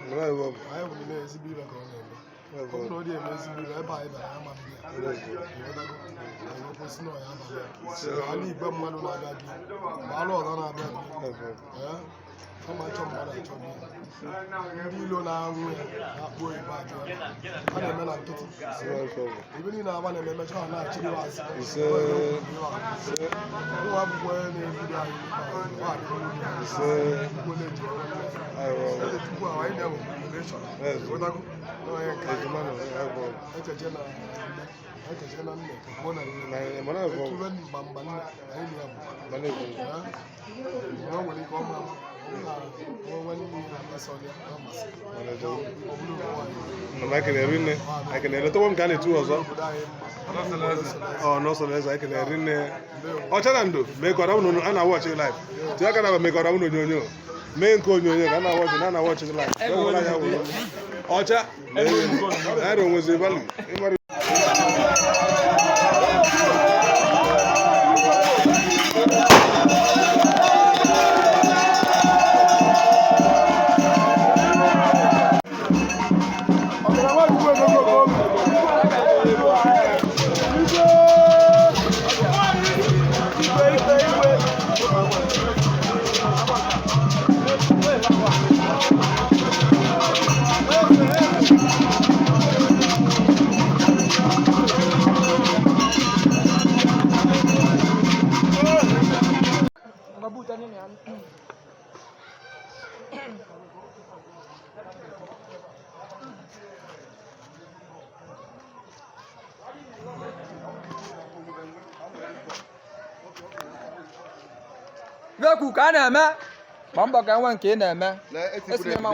Mara ebe ọ bụ.
Anyị wụrụ na ezigbo ibe ka ọ na-eme. Ọ bụrụ na ọ dị eme ezigbo ibe ebe anyị bara ama mbịa. Ịghọtago? Anyị kwụsị na ọ ya abalị a. Ala igwe mmadụ na-abịa gị, ma ala ọzọ na-abịa gị. Ee, kama achọ mmadụ achọ gị. Ndị ilo na-anwụ ya na-akpọ oyibo ajọ ya. A na-eme na nkịtị. Ebe niile aba na-eme emecha ha na-achịrị asị.
Ise.
Nwa akwụkwọ onye na-ebido anyị n'ikpeazụ, ọ adịghị n'obi.
Ise.
Chukwu na-eji ọrụ nna ya. Eze Chukwu ahụ anyị na-enwe relation. Ịghọtago? Na onye nke anyị. Echeche na nne, echeche na nne, mụ na nne. Etuwe mgba mgba nne, anyị na ya bụ. Ee? O nwere ike ọma ama, ọ bụrụ na o nwee nne ya. Ife sọrọ ya ọ masịrị. Ọ bụrụ ụwa anyị.
Nna m ekele rinne, ekele letakwa m ka a na-etu ọzọ.
Obodo anyị mma.
Ọ nọsọrọ eze, ekele rinne. Ọcha na ndo mee ka ọ dabụ na a na-awọchị live. Tinye aka na mee ka ọ dabụ n'onyonyo. Mee nke onyonyo ka a na-awọchị na a na-awọchị live. Ewere anya wụrụ. Ọcha naira onwezi value. Ịmara.
Ibe ka a na-eme, gbaa mbọ ka enwe nke ị na-eme. Esinye m.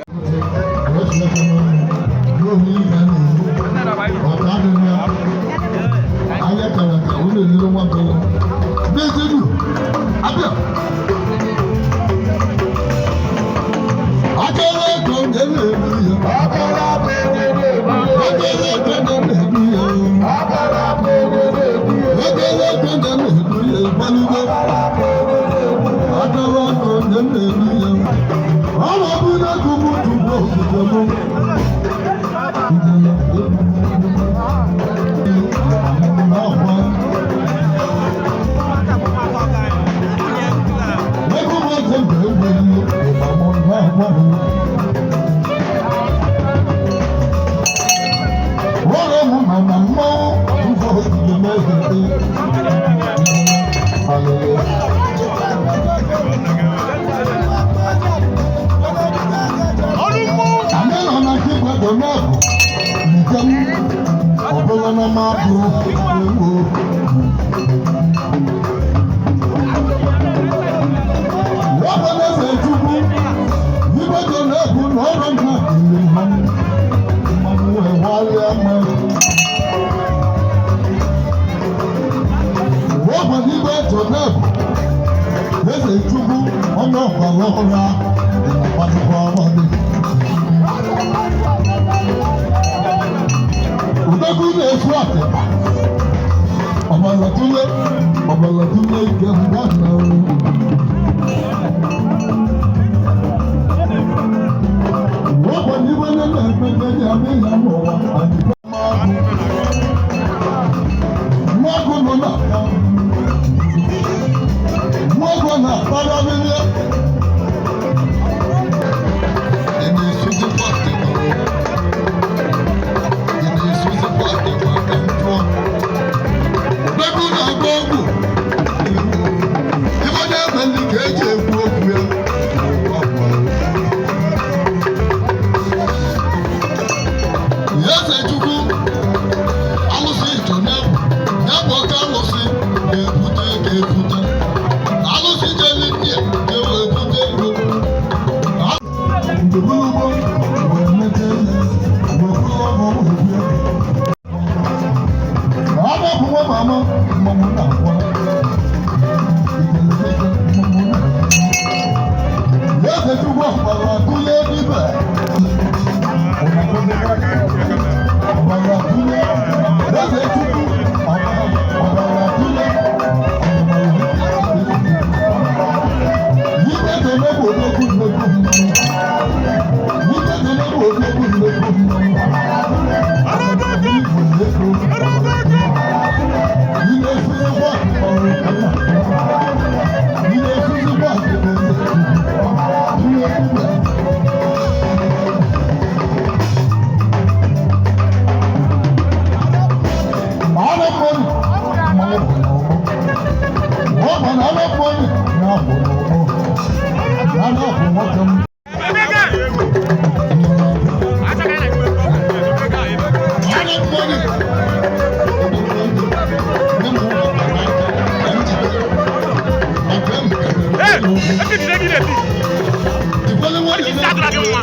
adịra gị mma.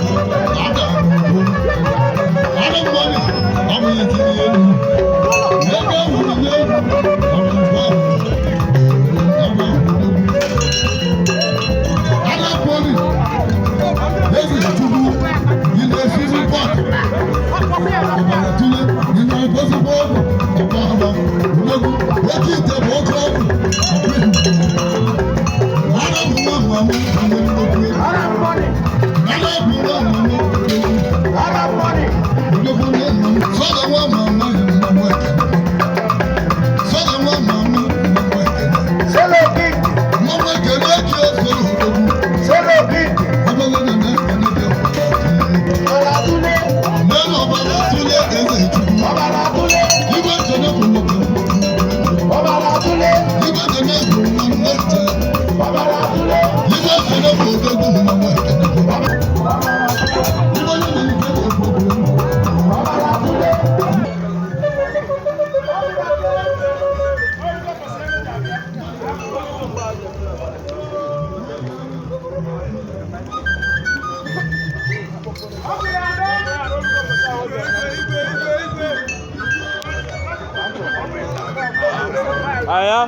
Aya.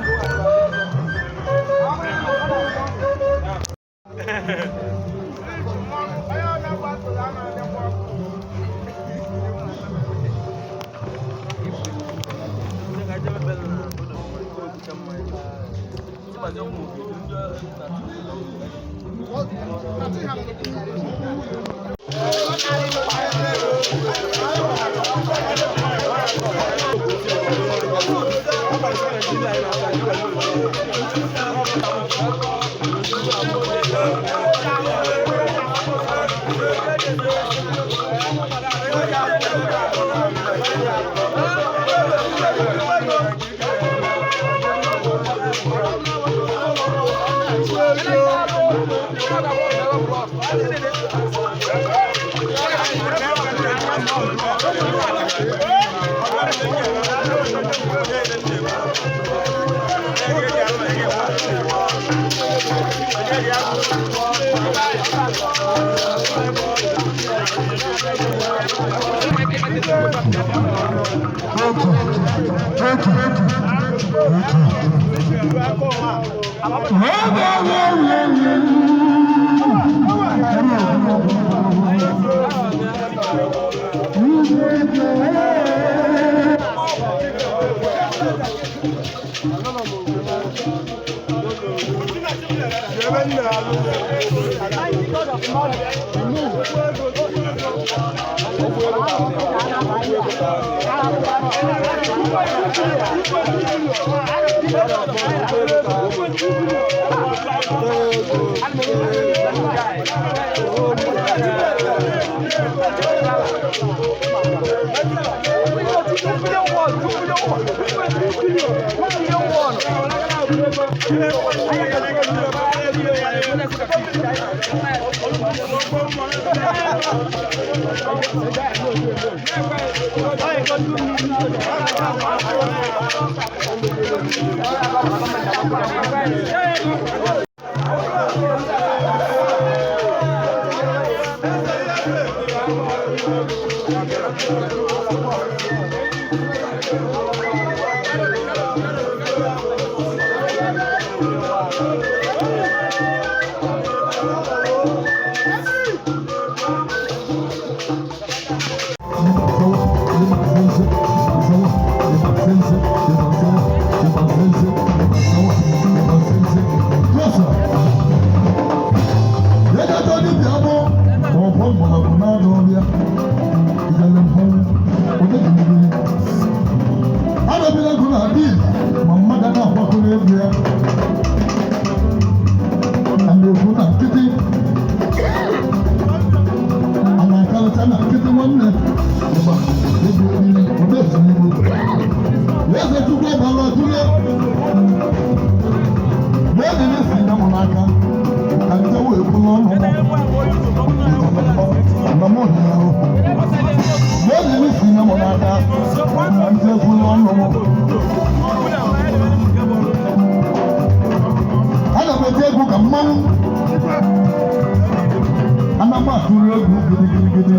egwu gidigidigidi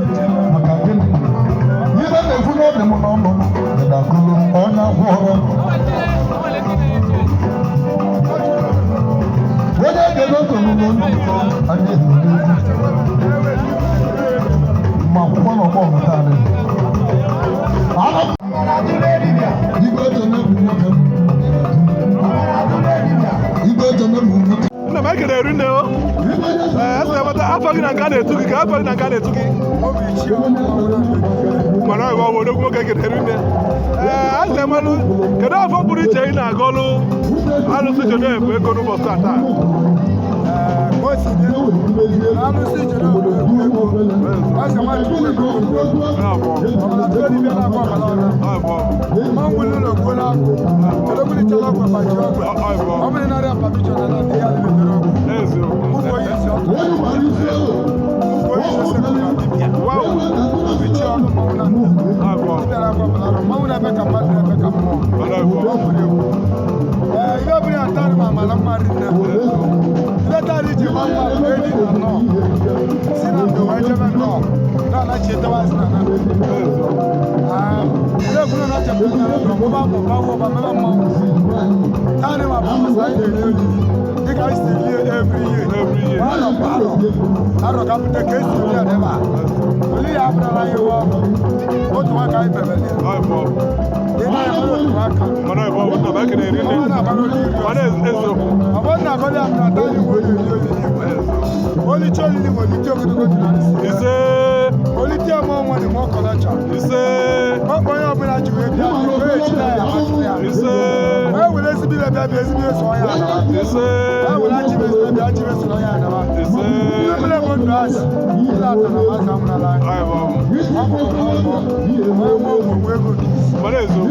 maka gịnị? Ibe na-ekwu n'obi m n'ọnụ dịdakụlụ onye akwụọrọ. Onye ga-ego tolulu n'ụtọ anyị hụrụ n'egwu. Ma akwụkwọ na ọgbọ ọmụta anyị. Igwe eto na-egwu nwoke. Igwe eto na-egwu nwoke.
Nna m ekele eri nne o. Ee, esi emeta afọ gị na nke a na-etu gị ka afọ gị na nke a na-etu gị. Mana ọ bụ odogwu nwoke ekele eri nne. Ee, asị emelụ kedu afọ pụrụ iche ị na-agọlụ alụsị Joneb ego n'ụbọchị taa taa?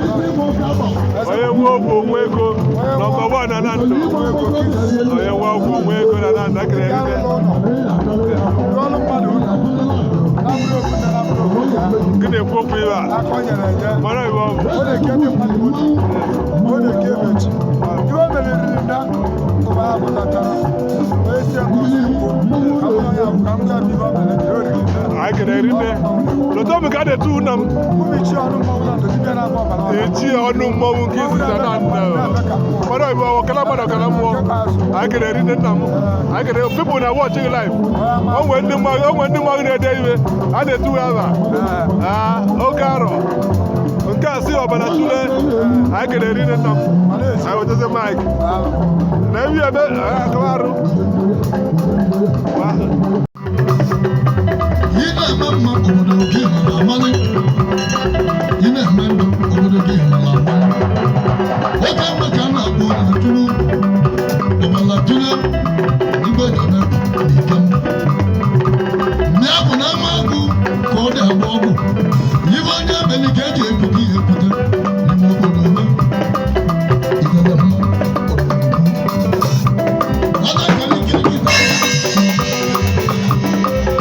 Onye nwe ọgwụ onwe ego nọmba wan na Nando. Onye nwe ọgwụ onwe ego na Nando ekele eri Gị na-ekwu okwu ibe a? Mara ibe ọ bụ. Anyị kere eri nne. Lọta m ka a na-etu nna m. Echi ọnụ mmọnwụ nke izizi na Nando. Mara ibe ọ ọkala mmadụ ọkala mmụọ. Anyị kere eri nne nna m. Anyị kere people na watch gị live. O nwee ndị mmadụ o nwee ndị mmadụ na-ede iwe. A na-etu ya aba. Ah, oke arọ. Nke a si ọbara tule. Anyị kere eri nne nna m. Anyị wetazi mic. Na ebi ebe akawa arụ.
Ị na-eme mma obodo gị nọ na-amalị. Ị na-eme ndụ obodo gị nọ na-amalị. Oke mma ka a na-akpọ ọbara tụrụ ọbara tụrụ igwe jọna n'ike m. Nne bụ na ama agụ ka ọ dị agba ọgwụ. Ibe onye emeli ka eji ebuga ihe pụta n'ime obodo ha. Idele mma ọ na-ekele kirikiri.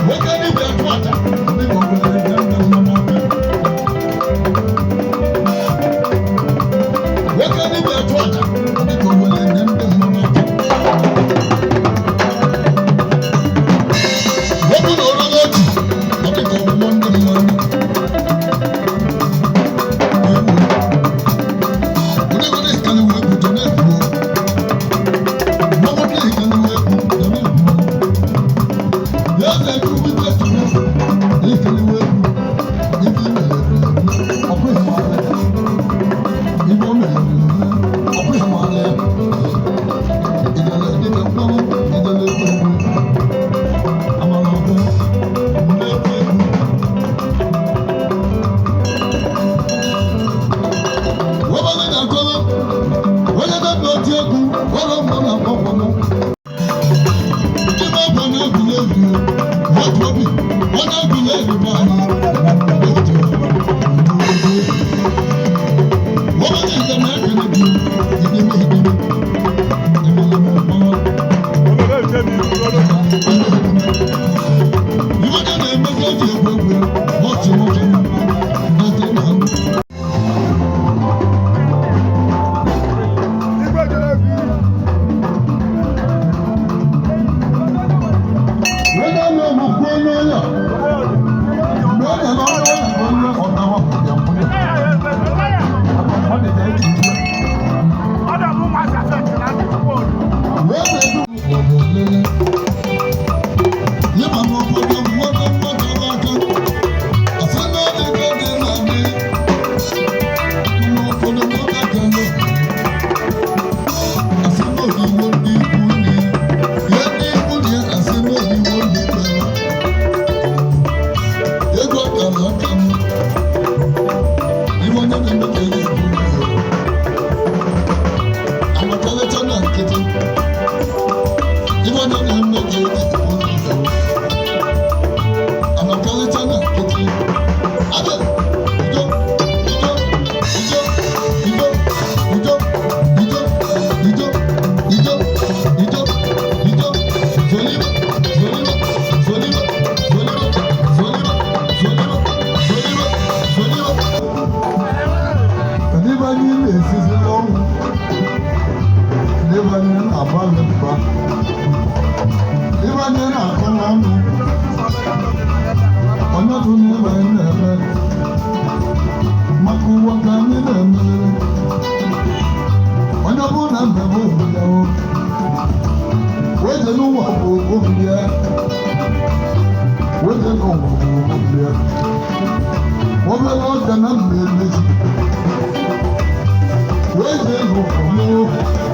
Nwoke dibịa tụ aja, ndị Igbo nwere ihe ndị mma n'aka. Nwoke dibịa tụ aja, ndị Igbo nwere ihe ndị mma n'aka. Wepụ na ọrụ n'otu, ọ dị ka ọgbụgbọ ndị mma anya. Ewu. Onye nwere ekele wee bụ Joneb o. Mmanwụ ndị ekele wee bụ Joneb o. Whether ọfọ n'ọnụ. Onye bụ n'ebe anyị na-eme maka ụwa ka anyị na-emerere. Onye bụ na mmemme obodo ya o. Weze n'ụwa bụ obi ya. Weze n'ụwa bụ obi ya. Obere ọka na mmemme. Weze n'ụwa bụ.